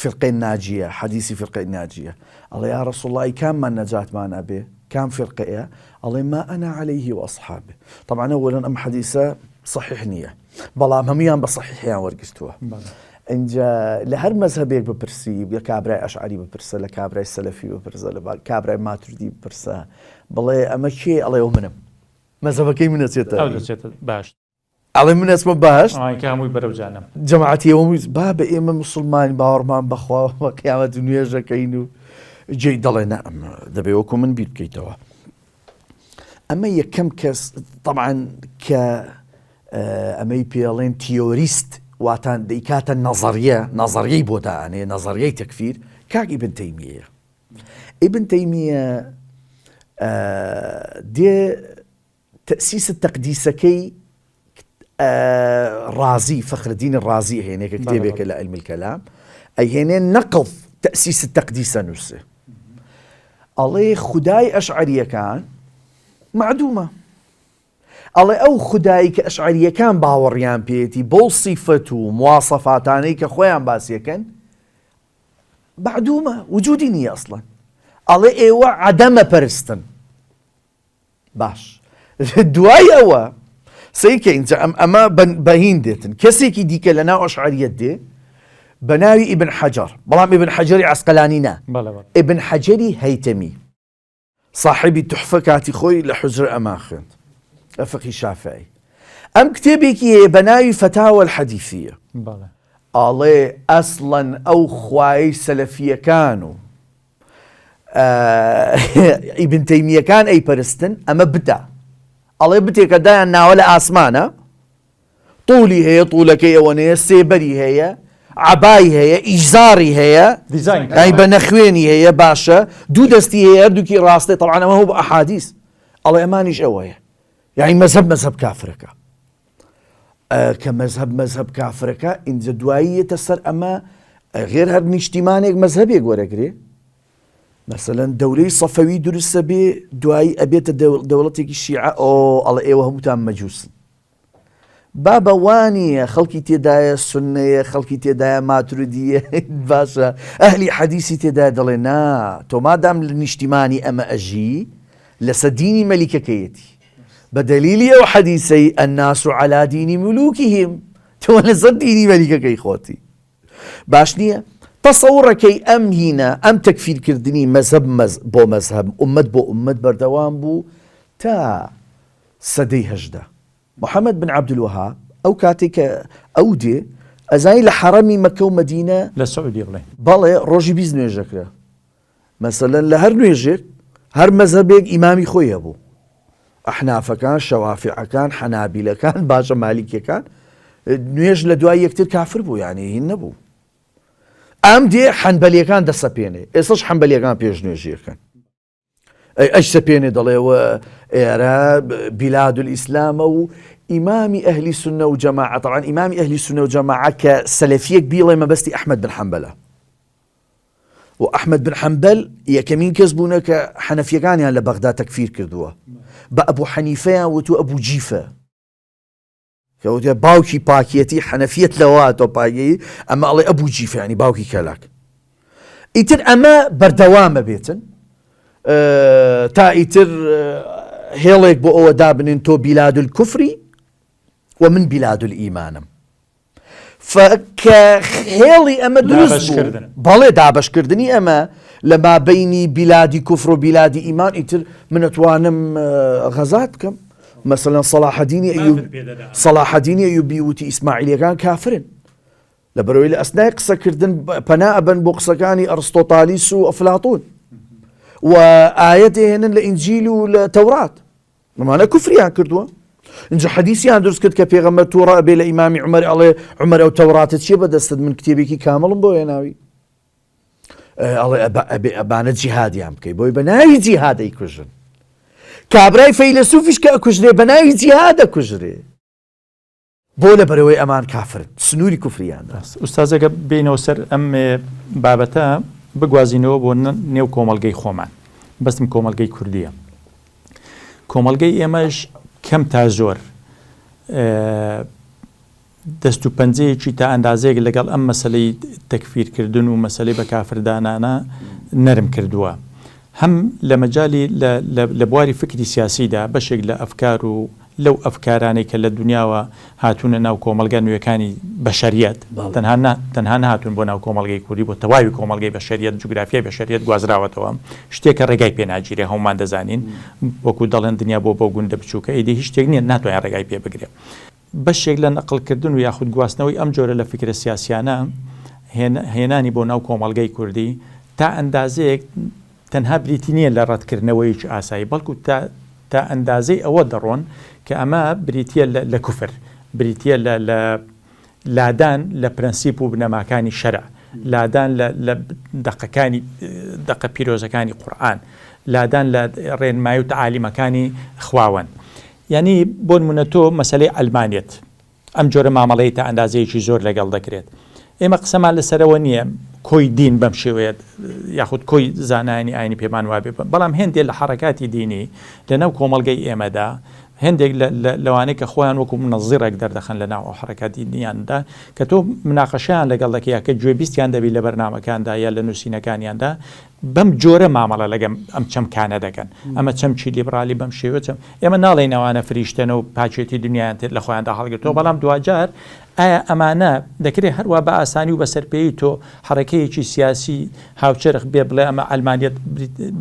فرقەی ناجیە حەدیسی فرقەی ناجیە ئەڵێ یا ڕەسوڵ اللە ئەی کاممان نەجاتمان ئەبێ کام فرقەیە ئەڵێ ما ئەنا عەلەیه وئەصحابی طبعا ئەوەلەن ئەم حەدیسە صحیح نییە بەڵام هەموویان بە صحیحیان وەرگرتووە ئینجا لە هەر مەزهەبێک بپرسی لە کابرای ئەشعەری بپرسە لە کابرای سەلەفی بپرسە لە کابرای ماتوردی بپرسە بڵێ ئەمە کێ ئەڵێ ئەو منم مەزهەبەکەی من ئەچێتە ئەو دەچێتە بەهەشت. ئەڵێ من ئەچمە بەهەشت ئەوان کە هەمووی بەرەو جانەم. جەماعەتی ئەوەم ویست بابە ئێمە موسڵمانین باوەڕمان بە خوا و بە قیامەت و نوێژەکەین و جێی دەڵێ نا ئەمە دەبێ وەکو من بیر بکەیتەوە. ئەمە یەکەم کەس تەبعەن کە ئەمەی پێڵێن تیۆریست واتان دەیکاتە نەزەریە نەزەریەی بۆ دائەنێ نەزەریەی تەکفیر کاک ئیبن تەیمیەیە ئیبن تەیمیە دێ تەسیس تەقدیسەکەی ڕازی فەخرەدینی ڕازی ئەهێنێ کە کتێبێکە لە علم الکلام ئەیهێنێ نەقڵ تەسیس تەقدیسە نووسێ ئەڵێ خودای ئەشعەریەکان معدومە ئەڵێ ئەو خودایی کە ئەشعەریەکان باوەڕیان پێیەتی بەو سیفەت و مواسەفاتانەی کە خۆیان باسیەکەن معدومە وجودی نییە ئەسڵەن ئەڵێ ئێوە عەدەمە پەرستن باش دوای ئەوە سەیرکە ئینجا ئەم ئەمە بەهین دێتن کەسێکی دیکە لە ناو ئەشعەریەت دێ بە ناوی ئیبن حەجەر بەڵام ئیبن حەجەری عەسقەلانی نا ئیبن حەجەری هەیتەمی صاحبی تحفە کاتی خۆی لە حجرە ئەما خوێند لە فقهی شافعی ئەم کتێبێکی هەیە بە ناوی فتاوى الحدیثیە ئاڵێ ئەسڵەن ئەو خوای سەلەفیەکان و ئیبن تەیمیەکان ئەیپەرستن ئەمە بتە ئەڵێ بتێکە دایان ناوە لە ئاسمانە طولی هەیە طولەکەی ئەوەنەیە سێبەری هەیە عبای هەیە ئیزاری هەیە ئەی بە نەخوێنی هەیە باشە دوو دەستی هەیە هەردووکی ڕاستێ تەوانەوە هەو بە ئەحادیث ئەڵێ ئەمانیش ئەوەیە یعنی مەزهب مەزهب کافرەکە کە مەزهب مەزهب کافرەکە ئینجا دوایی یەتە سەر ئەمە غێر هەر نیشتیمانێک مەزهبێک وەرەگرێ. مەسەلەن دەولەی سەفەوی دروستە بێ دوایی ئەبێتە دەوڵەتێکی شیعە ئۆ ئەڵێ ئێوە هەمووتان مەجوسن. بابە وانیە خەڵکی تێدایە سوننەیە خەڵکی تێدایە ماتوریدیە باشە ئەهلی حەدیسی تێدایە دەڵێ نا تۆ مادام لە نیشتیمانی ئەمە ئەژی لەسە دینی مەلیکەکەیەتی بە دەلیلی ئەو حەدیسەی الناس علی دین ملوکهم تۆ لەسەر دینی مەلیکەکەی خۆتی باش نییە تەسەوڕەکەی ئەم هینە ئەم تەکفیرکردنی مەزهەب بۆ مەزهەب ئومەت بۆ ئومەت بەردەوام بوو تا سەدەی 18 محەمەد بن عەبدولوەهاب ئەو کاتەی کە ئەو دێ ئەزانی لە حەڕەمی مەکە و مەدینە لە سعودیە بڵێین. بەڵێ ڕۆژی 20 نوێژ دەکرا مەسەلەن لە هەر نوێژێک هەر مەزهەبێک ئیمامی خۆی هەبوو ئەحنافەکان شەوافعەکان حەنابیلەکان باشە مالیکیەکان نوێژ لە دوای یەکتر کافر بوو یعنی هین نەبوو ئەم دێ حەنبەلیەکان دەسەپێنێ ئێستاش حەنبەلیەکان پێش نوێژیەکەن ئەیسەپێنێ دەڵێ و ئێرە بیلاد الئیسلامە و ئیمامی ئەهلی سنە و جەماعە طبعا ئیمامی ئەهلی سنە و جەماعە کە سەلەفیەک بیڵێ مەبەستی ئەحمەد بن حەنبەلە و ئەحمەد بن حەنبەل یەکەمین کەس بوونە کە حەنەفیەکانیان لە بەغدا تەکفیر کردووە بە ئەبوو حەنیفەیان وتو ئەبوو جیفە کە وتیان باوکی پاکیەتی حەنەفیەت لەوە تۆ پاکی ئەمە ئەڵێ ئەبوو جیفانی باوکی کەلاک ئیتر ئەمە بەردەوامە بێتن تا ئیتر هێڵێک بۆ ئەوە دابنێن تۆ بیلاد الکفری و من بیلاد الئیمانم کە هێڵی ئەمە دروست بوو بەڵێ دابەشکردنی ئەمە لە مابینی بیلادی کوفر و بیلادی ئیمان ئیتر من ئەتوانم غەزات بکەم مەسەلەن سەڵاحەدینی ئەیوب سەڵاحەدینی ئەیوبی وتی ئیسماعیلیەکان کافرن لەبەرەوەی لە ئەسنای قسەکردن پەنا ئەبەن بۆ قسەکانی ئەرستۆتالیس و ئەفلاتون و ئاەت هێنن لە ئینجیل و لە تەورات ئەمانە کوفریان کردووە اینجا حەدیسیان دروست کرد کە پێغەمبەر تووڕە ئەبێ لە ئیمامی عومەر ئەڵێ عومەر ئەو تەوراتە چییە بەدەستت من کتێبێکی کامڵم بۆ هێناوی ئەڵێ ئەبێ ئەبانە جیهادیان بکەی بۆی بە ناوی جیهاد ئەیکوژن کابرای فەیلەسوفیش کە ئەکوژرێ بە ناوی جیهاد ئەکوژرێ بۆ لەبەرئەوەی ئەمان کافرن سنووری کوفریان دا. ئوستاز ئەگەر بێینەوە سەر ئەم بابەتە بگوازینەوە بۆ نێو کۆمەڵگەی خۆمان بەستم کۆمەڵگەی کوردیە کۆمەڵگەی ئێمەش کەم تا زۆر دەست و پەنجەیەکی تا ئەندازەیەک لەگەڵ ئەم مەسەلەی تەکفیرکردن و مەسەلەی بە کافردانانە نەرم کردووە. هەم لە مەجالی لە بواری فکری سیاسیدا بەشێک لە ئەفکار و لەو ئەفکارانەی کە لە دونیاوە هاتوونە ناو کۆمەڵگا نوێکانی بەشەریەت، تەنها تەنها نەهاتوون بۆ ناو کۆمەڵگەی کوردی، بۆ تەواوی کۆمەڵگەی بەشەریەت، جوگرافیای بەشەریەت گوازراوەتەوە. شتێکە ڕێگای پێ ناگیرێ، هەموومان دەزانین. وەکوو دەڵێن دنیا بووە بەو گوندە بچووکە، ئیدی هیچ شتێک نییە ناتوانێ ڕێگای پێ بگرێ. بەشێک لە نەقڵکردن و یاخود گواستنەوەی ئەم جۆرە لە فیکرە سیاسیانە هێنانی بۆ ناو کۆمەڵگەی کوردی تا ئەندازەیەک تەنها بریتی نییە لە ڕەتکردنەوەیەکی ئاسایی بەڵکو تا تا ئەندازەی ئەوە دەڕۆن کە ئەمە بریتییە لە کوفر بریتییە لە لە لادان لە پرەنسیپ و بنەماکانی شەرع لادان لە لە دەقەکانی دەقە پیرۆزەکانی قورئان لادان لە ڕێنمایی و تەعالیمەکانی خواوەند یانی بۆ نمونە تۆ مەسەلەی عەلمانیەت ئەم جۆرە مامەڵەی تا ئەندازەیەکی زۆر لەگەڵ دەکرێت ئێمە قسەمان لەسەرەوە نییە کۆی دین بەم شێوەیە یاخود کۆی زانایانی ئاینی پێمان وابێ بەڵام هێندێ لە حەڕەکاتی دینی لەناو کۆمەڵگەی ئێمەدا هێندێک لەوانەی کە خۆیان وەکو منەزیڕێک دەردەخەن لە ناو ئەو حەڕەکاتی دینیاندا کە تۆ مناقەشەیان لەگەڵ دەکەی یا کە گوێبیستیان دەبی لە بەرنامەکاندا یا لە نووسینەکانیاندا بەم جۆرە مامەڵە لەگەم ئەم چەمکانە دەکەن ئەمە چەمکی لیبرالی بەم شێوە چەم ئێمە ناڵێین ئەوانە فریشتەنە و پاکێتی دنیایان تر لە خۆیاندا هەڵگرتووە بەڵام دواجار ئایا ئەمانە دەکرێت هەروا بە ئاسانی و بە سەرپێیی تۆ حەڕەکەیەکی سیاسی هاوچەرخ بێ بڵێ ئەمە عەلمانیەت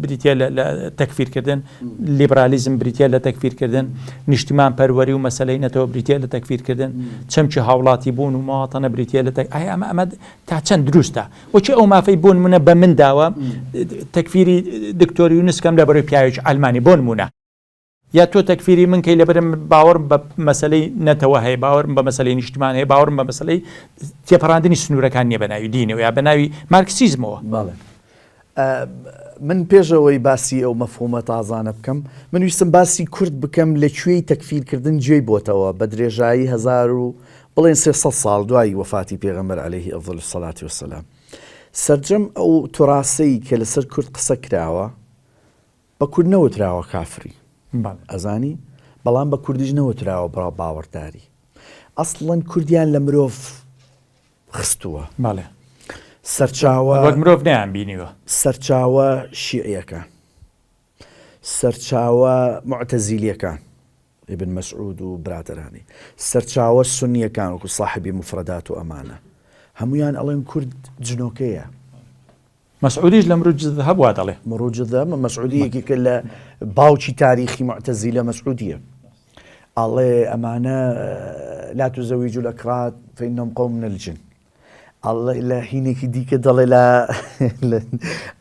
بریتیە لە لە تەکفیرکردن لیبرالیزم بریتیە لە تەکفیرکردن نیشتیمان پەروەری و مەسەلەی نەتەوە بریتیە لە تەکفیرکردن چەمکی هاوڵاتی بوون و مواطنە بریتیە لە تەک ئایا ئەمە ئەمە تا چەند دروستە وەکی ئەو مافەی بۆ نمونە بە من داوە تەکفیری دکتۆر یونس کەم لە بەرەی پیاوێکی عەلمانی بۆ نمونە یا تۆ تەکفیری من کەی لەبەرم باوەڕم بە مەسەلەی نەتەوە هەیە باوەڕم بە مەسەلەی نیشتمان هەیە باوەڕم بە مەسەلەی تێپەڕاندنی سنوورەکان نییە بە ناوی دینەوە یا بە ناوی مارکسیزمەوە. بەڵێ من پێش ئەوەی باسی ئەو مەفهومە تازانە بکەم من ویستم باسی کورد بکەم لە کوێی تەکفیرکردن جێی بۆتەوە بە درێژایی هەزار و بڵێن 300 ساڵ دوای وەفاتی پێغەمبەر عەلەیهی ئەفضل الصلاة والسلام. سەرجەم ئەو توراسەی کە لەسەر کورد قسە کراوە بە کورد نەوتراوە کافری ئەزانی بەڵام بە کوردیش نەوتراوە بڕا باوەڕداری ئەسڵەن کوردیان لە مرۆڤ خستووە بەڵێ سەرچاوە وەک مرۆڤ نەیان بینیوە سەرچاوە شیعیەکان سەرچاوە موعتەزیلیەکان، ئیبن مەسعود و برادەرانی، سەرچاوە سونیەکان وەکو ساحبی موفرەدات و ئەمانە، هەموویان ئەڵێن کورد جنۆکەیە. مەسعودیش لە مروج الذهب وا دەڵێ. مروج الذهب مەسعودی یەکێکە لە باوکی تاریخی موعتەزیلە مەسعودیە. ئەڵێ ئەمانە لا تزوجوا الاکراد فانهم قوم من الجن. ئەڵێ لە هینێکی دیکە دەڵێ لە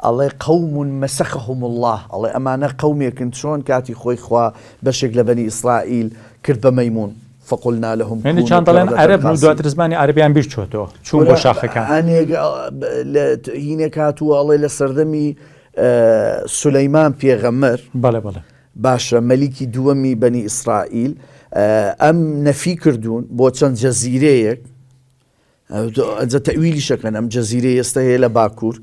ئەڵێ قوم مسخهم اللە ئەڵێ ئەمانە قومێکن چۆن کاتی خۆی خوا بەشێک لە بەنی ئیسرائیل کرد بە مەیمون فقلنا لهم هێندێکیان كونوا دەڵێن قردة عەرەبن و خاسئین دواتر زمانی عەرەبیان بیر چۆتەوە چوون بۆ کورە شاخەکان. هەنێک لە هینێک هاتووە ئەڵێ لە سەردەمی سولەیمان پێغەمبەر بەڵێ بەڵێ. باشە مەلیکی دووەمی بەنی ئیسرائیل ئەم نەفی کردوون بۆ چەند جەزیرەیەک ئەجا تەویلیشەکەن ئەم جەزیرەی ئێستا هەیە لە باکوور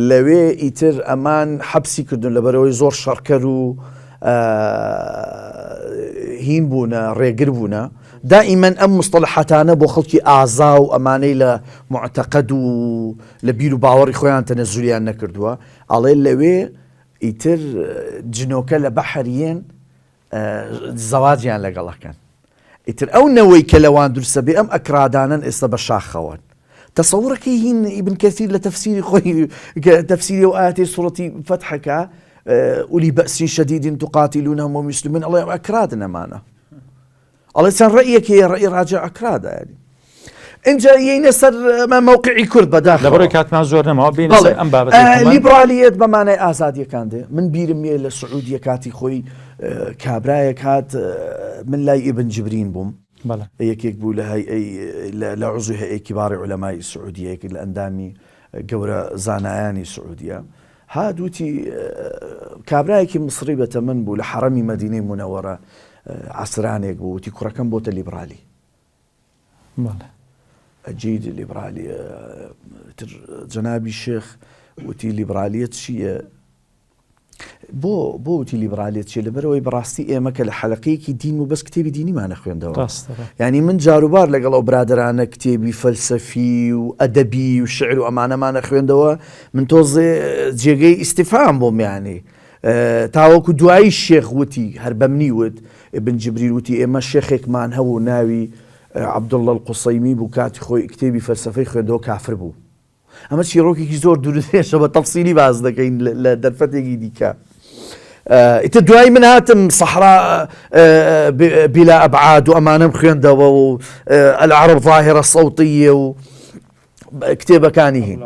لەوێ ئیتر ئەمان حەبسی کردون لەبەرەوەی زۆر شەڕکەر و هین بوونە ڕێگر بوونە دائیمەن ئەم مستەلحاتانە بۆ خەڵکی ئازا و ئەمانەی لە معتەقەد و لە بیر و باوەڕی خۆیان تەنەزولیان نەکردووە ئەڵێ لەوێ ئیتر جنۆکە لە بەحر یێن زەواجیان لەگەڵ ئەکەن ئیتر ئەو نەوەی کە لەوان دروستە بێ ئەم ئەکرادانەن ئێستا بە شاخەوەن تەسەورەکەی هین ئیبن کەسیر لە تەفسیری خۆی تەفسیری و ئاەتی سوڕەتی فەتحەکە أولي بأس شديد تقاتلونهم وهم يسلمون ئەڵێ ئەکراد نەمانە ئەڵێ چەند ڕەئیەک هەیە ڕەئی ڕاجع ئەکرادە یانی ئینجا یەینە سەر مەوقعی کورد بەداخەوە لەبەرەوەی کاتمان زۆر نەماوە بێینە سەر ئەم بابەتەی خۆمان. لیبرالیەت بە مانای ئازادیەکان دێ من بیرم یە لە سعودیە کاتی خۆی کابرایەک هات من لای ئیبن جبرین بووم بەڵێ. یەکێک بوو لە هەیئەی لە عضوی هەیئەی کیباری عولەمای سعودیە یەکێک لە ئەندامی گەورە زانایانی سعودیە هات وتی کابرایەکی میسری بە تەمەن بوو لە حەڕەمی مەدینەی مونەوەرە عەسرانێک بوو وتی کوڕەکەم بۆتە لیبرالی. بەڵێ. جید لیبرالی تر جەنابی شێخ وتی لیبرالیەت چییە؟ بۆ بۆ وتی لیبرالیەت چیە لەبەرئەوەی بەڕاستی ئێمە کە لە حەلەقەیەکی دین و بەس کتێبی دینیمان نەخوێندەوە یعنی من جاروبار لەگەڵ ئەو برادرانە کتێبی فەلسەفی و ئەدەبی و شعر و ئەمانەمانە خوێندەوە من تۆزێ جێگەی ئیسیفام بۆم یانی تاوەکو دوایی شێخ وتی هەر بەمنی وت ابن جبریل وتی ئێمە شێخێکمان هەبوو ناوی عەبدوڵڵە القوسەیمی بوو کاتی خۆی کتێبی فەلسەفەی خوێندەوە کافر بوو ئەمە چیڕۆکێکی زۆر دوورودرێژە بە تەفسیلی باس دەکەین لە دەرفەتێکی دیکە. ئیتر دوای من هاتم سەحرا بلا ئەبعاد و ئەمانەم خوێندەوە و العرب ظاهرە صوتیە و کتێبەکانی هین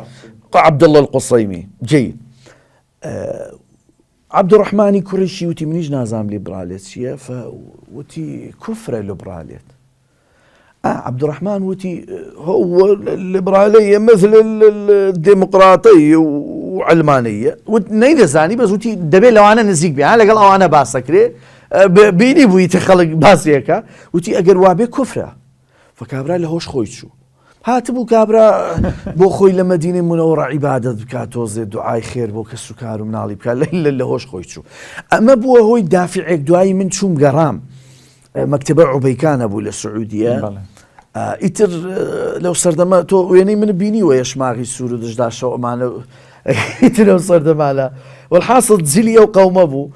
عەبدوڵڵە القوسەیمی جەید عەبدوڕەحمانی کوڕیشی وتی منیش نازانم لیبرالێت چییە وتی کوفرە لبرالێت عەبدوڕەحمان وتی هو لیبرالية مثل الديمقراطية وعلمانية وت نەیدەزانی بەس وتی دەبێت لەوانە نزیک بێ لەگەڵ ئەوانە باسەکرێ بینی بووی تە خەڵک باسیەکە وتی ئەگەر وابێ کوفرە فکابرا لە هۆش خۆی چوو هاتبوو کابرا بۆ خۆی لە مەدینەی منەوەڕە عیبادەت بکات تۆزێ دوعای خێر بۆ کەس و کار و مناڵی بکات لە لە هۆش خۆی چوو ئەمە بووە هۆی دافعێک دوایی من چووم گەڕام مەکتەبە عوبەیکان هەبوو لە سعودیە ئیتر لەو سەردەمە تۆ وێنەی من بینیوە یەشماغی سوور و دژداشەوە ئەمانە ئیتر لەو سەردەمانە والحاصل جلی ئەو قەومە بوو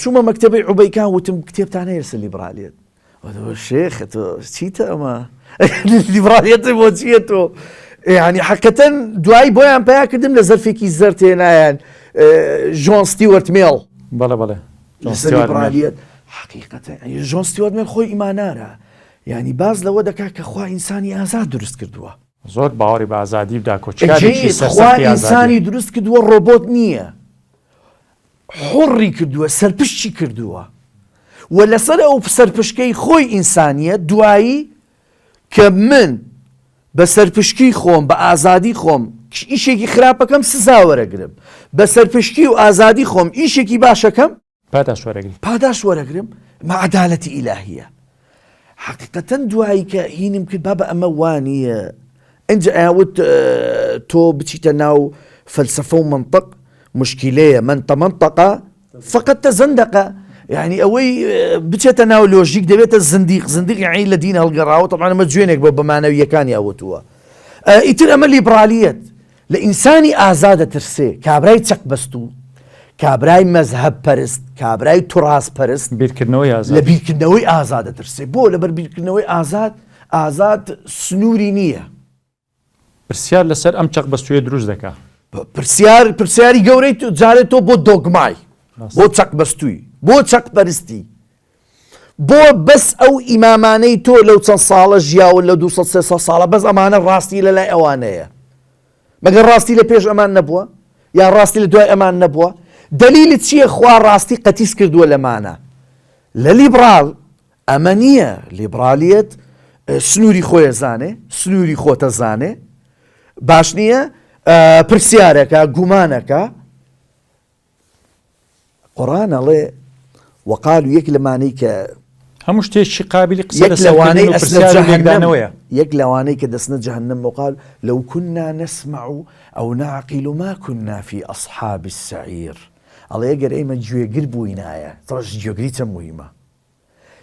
چوومە مەکتەبەی عوبەیکان وتم کتێبتان هەیە لەسەر لیبرالیەت شێخ تۆ چیتە ئەمە لیبرالیەت بۆ چییە تۆ یعنی حقەتەن دوایی بۆیان پیا کردم لە زەرفێکی زەرد هێنایان ژۆن ستیوەرت مێڵ بەڵێ بەڵێ لیبرالیەت حقیقەتە ژۆن ستیوەرت مێڵ خۆی ئیمانارە یعنی باز لەوە دەکات کە خوا ئینسانی ئازاد دروست کردووە زۆر باوەڕی بە ئازادی و داکۆکیکارێکی خوا ئینسانی دروست کردووە ڕۆبۆت نییە حوڕی کردووە، سەرپشکی کردووە و لەسەر ئەو سەرپشکەی خۆی ئینسانیەت دوایی کە من بە سەرپشکی خۆم بە ئازادی خۆم ئیشێکی خراپەکەم سزا وەرەگرم بە سەرپشکی و ئازادی خۆم ئیشێکی باشەکەم پاداش وەرەگری پاداش وەرەگرم مە عەدالەتی ئیلاهیە حەقیقەتەن دوایی کە هینم کرد بابە ئەمە وانیە. ئینجا ئەیان وت تۆ بچیتە ناو فەلسەفە و مەنتق مشکیلەیە من تمنطق فقد تزندق یعنی ئەوەی بچێتە ناو لۆژیک دەبێتە زندیق زندیق یعنی لە دین هەڵگەڕاوە طبعا ئەمە جوێنێک بە بەمانەویەکانی ئەوتووە ئیتر ئەمە لیبرالیەت لە ئینسانی ئازادە ترسێ کابرای چەق بەستوو کابرای مەزهەب پەرست کابرای توراس پەرست بیرکردنەوەی ئازاد لە بیرکردنەوەی ئازادە ترسێ بۆ لەبەر بیرکردنەوەی ئازاد ئازاد سنووری نییە. پرسیار لەسەر ئەم چەقبەستوویە دروست دەکا. پرسیار پرسیاری گەورەی جارێ تۆ بۆ دۆگمای، بۆ چەقبەستووی، بۆ چەقپەرستی، بۆ بەس ئەو ئیمامانەی تۆ لەو چەند ساڵە ژیاون لە 200 300 ساڵە بەس ئەمانە ڕاستی لە لای ئەوانەیە مەگەر ڕاستی لە پێش ئەمان نەبووە یا ڕاستی لە دوای ئەمان نەبووە دلیلت چییە خوا ڕاستی قەتیس کردووە لەمانە لە لیبڕال ئەمە نییە، لیبڕالیەت سنووری خۆی ئەزانێ، سنووری خۆت ئەزانێ، باش نییە؟ پرسیارەکە، گومانەکە. قورئان ئەڵێ وقالوا یەک لەمانەی کە هەموو شتێکی قابلی قسە یەک لەسەرکردن لەوانەی و ئەچنە پرسیار و جەهەنەم لێکدانەوەیە. یەک لەوانەی کە دەچنە جەهەنەم وقال لو كنا نسمع أو نعقل ما كنا في أصحاب السعير ئەڵێ گەر ئێمە گوێگر بووینایە، تڕش گوێگری چەند موهیمە،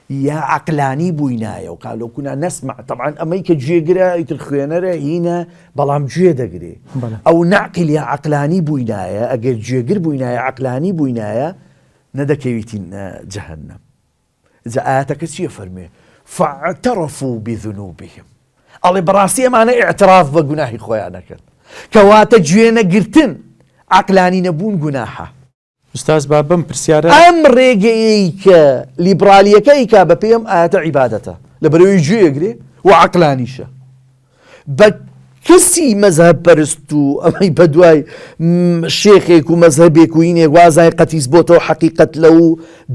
یا عەقلانی بووینایە و قالوا كنا نسمع تەبعەن ئەمەی کە گوێگرە ئیتر خوێنەرە هینە بەڵام گوێ دەگرێ أو نعقل یا عەقلانی بووینایە ئەگەر گوێگر بووینایە عەقلانی بووینایە نەدەکەویتین جەهەنەم. جا ئایەتەکە چیە فەرموێ فاعترفوا بذنوبهم ئەڵێ بەڕاستی ئەمانە ئیعتراف بە گوناهی خۆیان ئەکەن کەواتە گوێ نەگرتن عەقلانی نەبوون گوناحە. ئوستاز با بەم پرسیارە. ئەم ڕێگەیەی کە لیبرالیەکە ئەیکا بەپێی ئەم ئایەتە عیبادەتە لەبەرئەوەی گوێ ئەگرێ و عەقلانیشە بە کەسی مەزهەب پەرست و ئەمەی بەدوای شێخێک و مەزهەبێک و هینێک وازای قەتیس بۆتەوە حەقیقەت لەو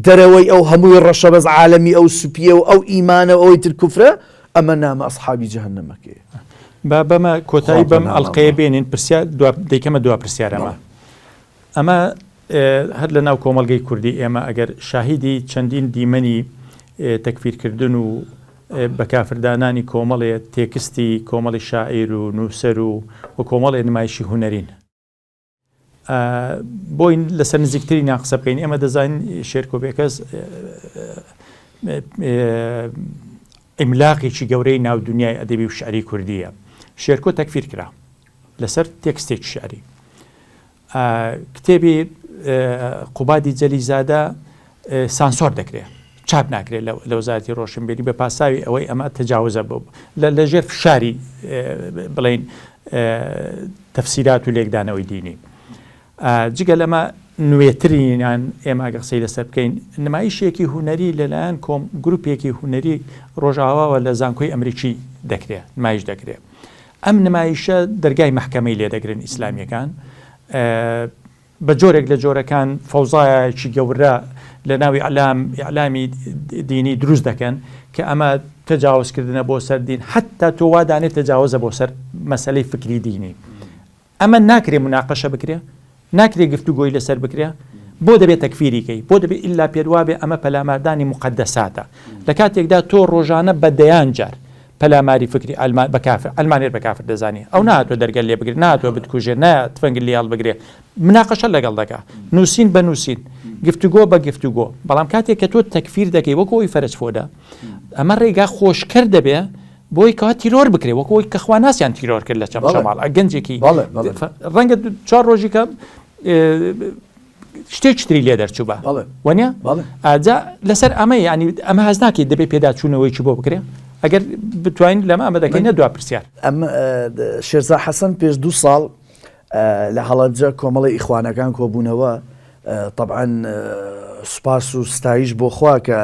دەرەوەی ئەو هەمووی ڕەشە بەس عالەمی ئەو سپیە و ئەو ئیمانە و ئەوەی تر کوفرە ئەمە نامە ئەسحابی جەهەنەمەکەیە. با بەمە کۆتایی بەم ئەڵلقەیە بێنین پرسیار دەیکەمە دوا پرسیارەمە ئەمە هەر لە ناو کۆمەڵگەی کوردی ئێمە ئەگەر شاهیدی چەندین دیمەنی تەکفیرکردن و بە کافردانانی کۆمەڵێ تێکستی کۆمەڵی شاعیر و نووسەر و و کۆمەڵێ نمایشی هونەرین. بۆی لەسەر نزیکترینیان قسە بکەین ئێمە دەزانین شێرکۆ بێکەس عیملاقێکی گەورەی ناو دنیای ئەدەبی و شعری کوردیە شێرکۆ تەکفیر کرا لەسەر تێکستێکی شعری کتێبی قوبادی جەلیزادە سانسۆر دەکرێت چاپ ناکرێت لە وەزارەتی ڕۆشنبیری بە پاساوی ئەوەی ئەمە تەجاوزە بۆ لە ژێر فشاری بڵین تەفسیرات و لێکدانەوەی دینی جگە لەمە نوێترینیان ئێمە ئەگەر قسەی لەسەر بکەین نمایشێکی هونەری لەلایەن کۆم گروپێکی هونەری ڕۆژاواوە لە زانکۆی ئەمریکی دەکرێت نمایش دەکرێت ئەم نمایشە دەرگای مەحکەمەی لێ دەگرن ئیسلامیەکان بە جۆرێک لە جۆرەکان فەوزایەکی گەورە لە ناو ئیعلام ئیعلامی دینی دروست دەکەن کە ئەمە تەجاوزکردنە بۆ سەر دین حتا تۆ وادانێت تەجاوزە بۆ سەر مەسلەی فکری دینی ئەمە ناکرێ مناقەشە بکرێ؟ ناکرێ گفتوگۆی لەسەر بکرێ؟ بۆ دەبێ تەکفیری کەی؟ بۆ دەبێ ئیلا پێت وابێ ئەمە پەلاماردانی موقەدەساتە؟ لە کاتێکدا تۆ ڕۆژانە بە دەیان جار پەلاماری فکری عەلمان بە کافر عەلمانیەت بە کافر دەزانی ئەو نەهاتوە دەرگەت لێ بگرێ نەهاتوە بتکوژێ نە تفەنگت لێ هەڵبگرێ مناقەشە لەگەڵ دەکا نووسین بە نووسین گفتوگۆ بە گفتوگۆ بەڵام کاتێک کە تۆ تەکفیر دەکەی وەکو ئەوی فەرەج فۆدە ئەمە ڕێگا خۆشکەر دەبێ بۆی کەوا تیرۆر بکرێ وەکو ئەوی کە خواناسیان تیرۆر کرد لە چەمچەماڵ گەنجێکی ڕەنگە چوار ڕۆژی کە شتێکی تری لێ دەرچوو بە وەنیە ئاجا لەسەر ئەمە ینی ئەمە هەز ناکەیت دەبێ پێداچوونەوەیکی بۆ بکرێ ئەگەر بتوانین لەمە ئەمە دەکەین نە دوا پرسیار ئەم شێرزا حەسەن پێش دوو ساڵ لە هەڵەبجە کۆمەڵی ئیخوانەکان کۆبوونەوە تەبعەن سوپاس و ستایش بۆ خوا کە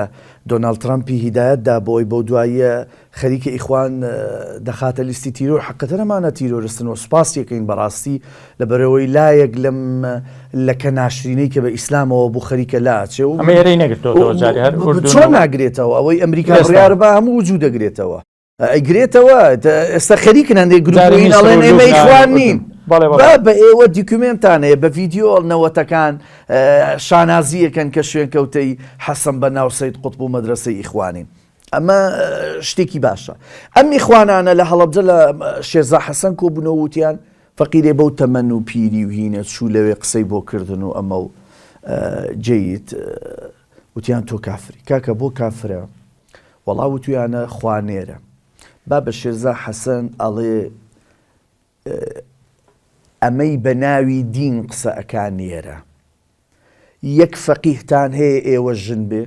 دۆناڵد ترەمپی هیدایەت دا بۆی بەو دواییە خەریکە ئیخوان دەخاتە لیستی تیرۆر حەقەتەن ئەمانە تیرۆرستن و سوپاسی ئەکەین بەڕاستی لەبەرئەوەی لایەک لەم لەکە ناشرینەی کە بە ئیسلامەوە بوو خەریکە لاچێ و ئەمە ئێرەی نەگرتۆتەوە جارێ هەر ئوردون چۆن ناگرێتەوە ئەوەی ئەمریکا بڕیار با هەموو وجود دەگرێتەوە. ئەیگرێتەوە ئێستا خەریکن هەندێک گروپین ئەڵێن ئێمە ئیخوان نین بە ئێوە دیکومێنتان هەیە بە ڤیدیۆ نەوەتەکان شانازیەکەن کە شوێنکەوتەی حەسەن بە ناو سید قوتب و مەدرەسەی ئیخوانین. ئەمە شتێکی باشە. ئەم ئیخوانانە لە هەڵەبجە لە شێرزا حەسەن کۆبوونەوە وتیان فەقیرێ بەو تەمەن و پیری و هینە چوو لەوێ قسەی بۆ کردن و ئەمە و جەید وتیان تۆ کافری. کاکە بۆ کافرە؟ وەڵا وتویانە خوا نێرە. بابە شێرزا حەسەن ئەڵێ ئەمەی بە ناوی دین قسە ئەکا نێرە. یەک فەقیهتان هەیە ئێوە ژن بێ؟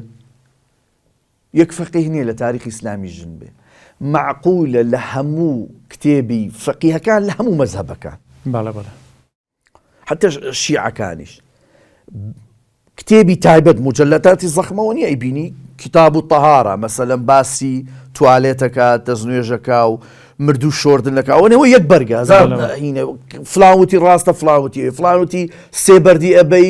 یەک فەقیه نیە لە تاریخی ئیسلامی ژن بێ. مەعقولە لە هەموو کتێبی فەقیهەکان لە هەموو مەزهەبەکان. بەڵێ بەڵێ. حتە شیعەکانیش کتێبی تایبەت مجلداتی زەخمەوە نیە ئەیبینی کتاب و تەهارە مەسەلەن باسی توالێتەکە دەستنوێژەکە و مردوو شۆردن دەکا ئەوە نەوە یەک بەرگە هینە فلاوتی ڕاستە فلاوتی فلاوتی سێ بەردی ئەبەی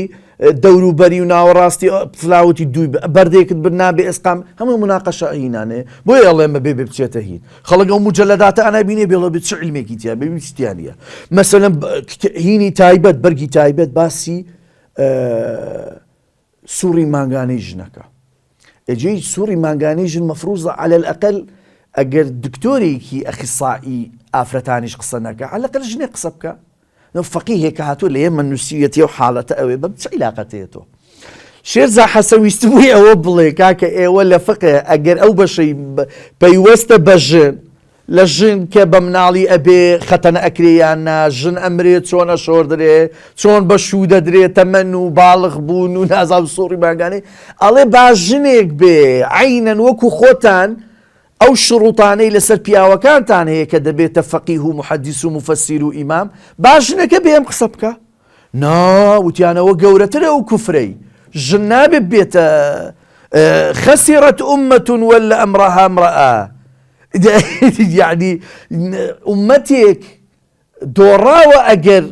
دەوروبەری و ناوەڕاستی فلاوتی دووی بەردێکت بر نابێ ئێسقام هەموو مناقەشە هینانێ بۆیە ئەڵێمە بێ بێ بچێتە هین خەڵک ئەو مجلداتە ئەنا بینێ بێڵە بێ چ علمێکی تیا بێ چتیانە مەسەلەن هینی تایبەت بەرگی تایبەت باسی سوڕی مانگانەی ژنەکە ئەجێی سوڕی مانگانەی ژن مەفروزە عەلە الأقل ئەگەر دکتۆرێکی ئەخیسائی ئافرەتانیش قسە نەکە عەلە الأقل ژنێک قسە بکە نو فەقیهێک کە هاتووە لە یەمەن نووسیویەتی ئەو حاڵەتە ئەوێ بەم چ عیلاقەتەیە تۆ شێرزا حەسەن ویستبووی ئەوە بڵێ کاکە ئێوە لە فقه ئەگەر ئەو بەشەی پەیوەستە بە ژن لە ژن کە بە مناڵی ئەبێ خەتەنە ئەکرێ یان نا، ژن ئەمرێ چۆن ئەشۆردرێ، چۆن بە شوو دەدرێ، تەمەن و باڵغ بوون و نازانم سوڕی مانگانەی، ئەڵێ با ژنێک بێ عەینەن وەکو خۆتان ئەو شروتانەی لەسەر پیاوەکانتان هەیە کە دەبێتە فەقیه و موحەدیس و موفەسیر و ئیمام، با ژنەکە بێ ئەم قسە بکا. نا وتیان ئەوە گەورەترە ئەو کوفرەی، ژن نابێ ببێتە خسرت امە ولى امرها امرأە. یەعنی ئوممەتێک دۆڕاوە ئەگەر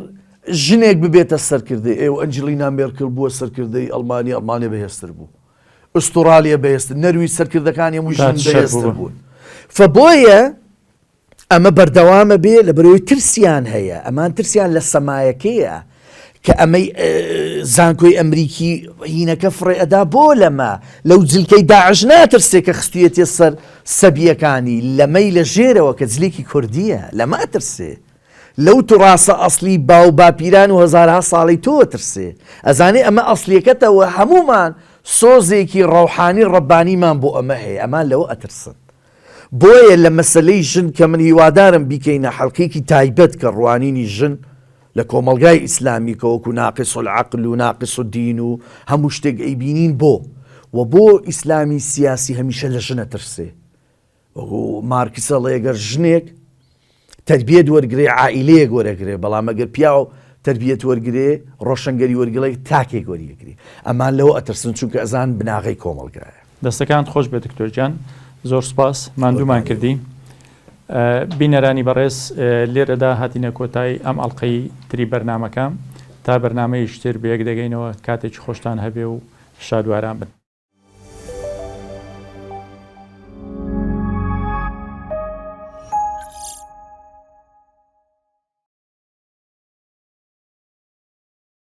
ژنێک ببێتە سەرکردەی ئێوە ئەنجلینا مێرکل بووە سەرکردەی ئەڵمانیا ئەڵمانیا بەهێزتر بوو ئوسترالیە بەهێزتر نەرویج سەرکردەکانی هەموو ژن بەهێزتر بوون فبۆیە ئەمە بەردەوامە بێ لە بەرەوەی ترسیان هەیە ئەمان ترسیان لە سەمایەکەیە کە ئەمەی زانکۆی ئەمریکی هینەکە فڕێ ئەدا بۆ لەمە لەو جلکەی داعش ناترسێ کە خستویەتیە سەر سەبیەکانی لەمەی لە ژێرەوە کە جلێکی کوردیە لەمە ئەترسێ لەو توراسە ئەسڵی باو باپیران و هەزارها ساڵەی تۆ ئەترسێ ئەزانێ ئەمە ئەسڵیەکەتە و هەموومان سۆزێکی ڕەوحانی ڕەبانیمان بۆ ئەمە هەیە ئەمان لەوە ئەترسن بۆیە لە مەسەلەی ژن کە من هیوادارم بیکەینە حەلقەیەکی تایبەت کە ڕوانینی ژن لە کۆمەڵگای ئیسلامی کە وەکو ناقص العقل و ناقص الدین و هەموو شتێک ئەیبینین بۆ وە بۆ ئیسلامی سیاسی هەمیشە لە ژن ئەترسێ وەکو مارکس ئەڵێ گەر ژنێک تەربیەت وەرگرێ عائیلەیەک وەرەگرێ بەڵام ئەگەر پیاو تەربیەت وەرگرێ ڕۆشنگەری وەرگڵێ تاکێک وەریەگرێ ئەمان لەوە ئەترسن چونکە ئەزان بناغەی کۆمەڵگایە. دەستەکانت خۆش بێت دکتۆر گیان زۆر سوپاس ماندوومان کردی. بینەرانی بەڕێز لێرەدا هاتینە کۆتایی ئەم ئەڵقەی تری بەرنامەکە تا بەرنامەیەکی تر بەیەک دەگەینەوە کاتێکی خۆشتان هەبێ و شاد و ئارام بن.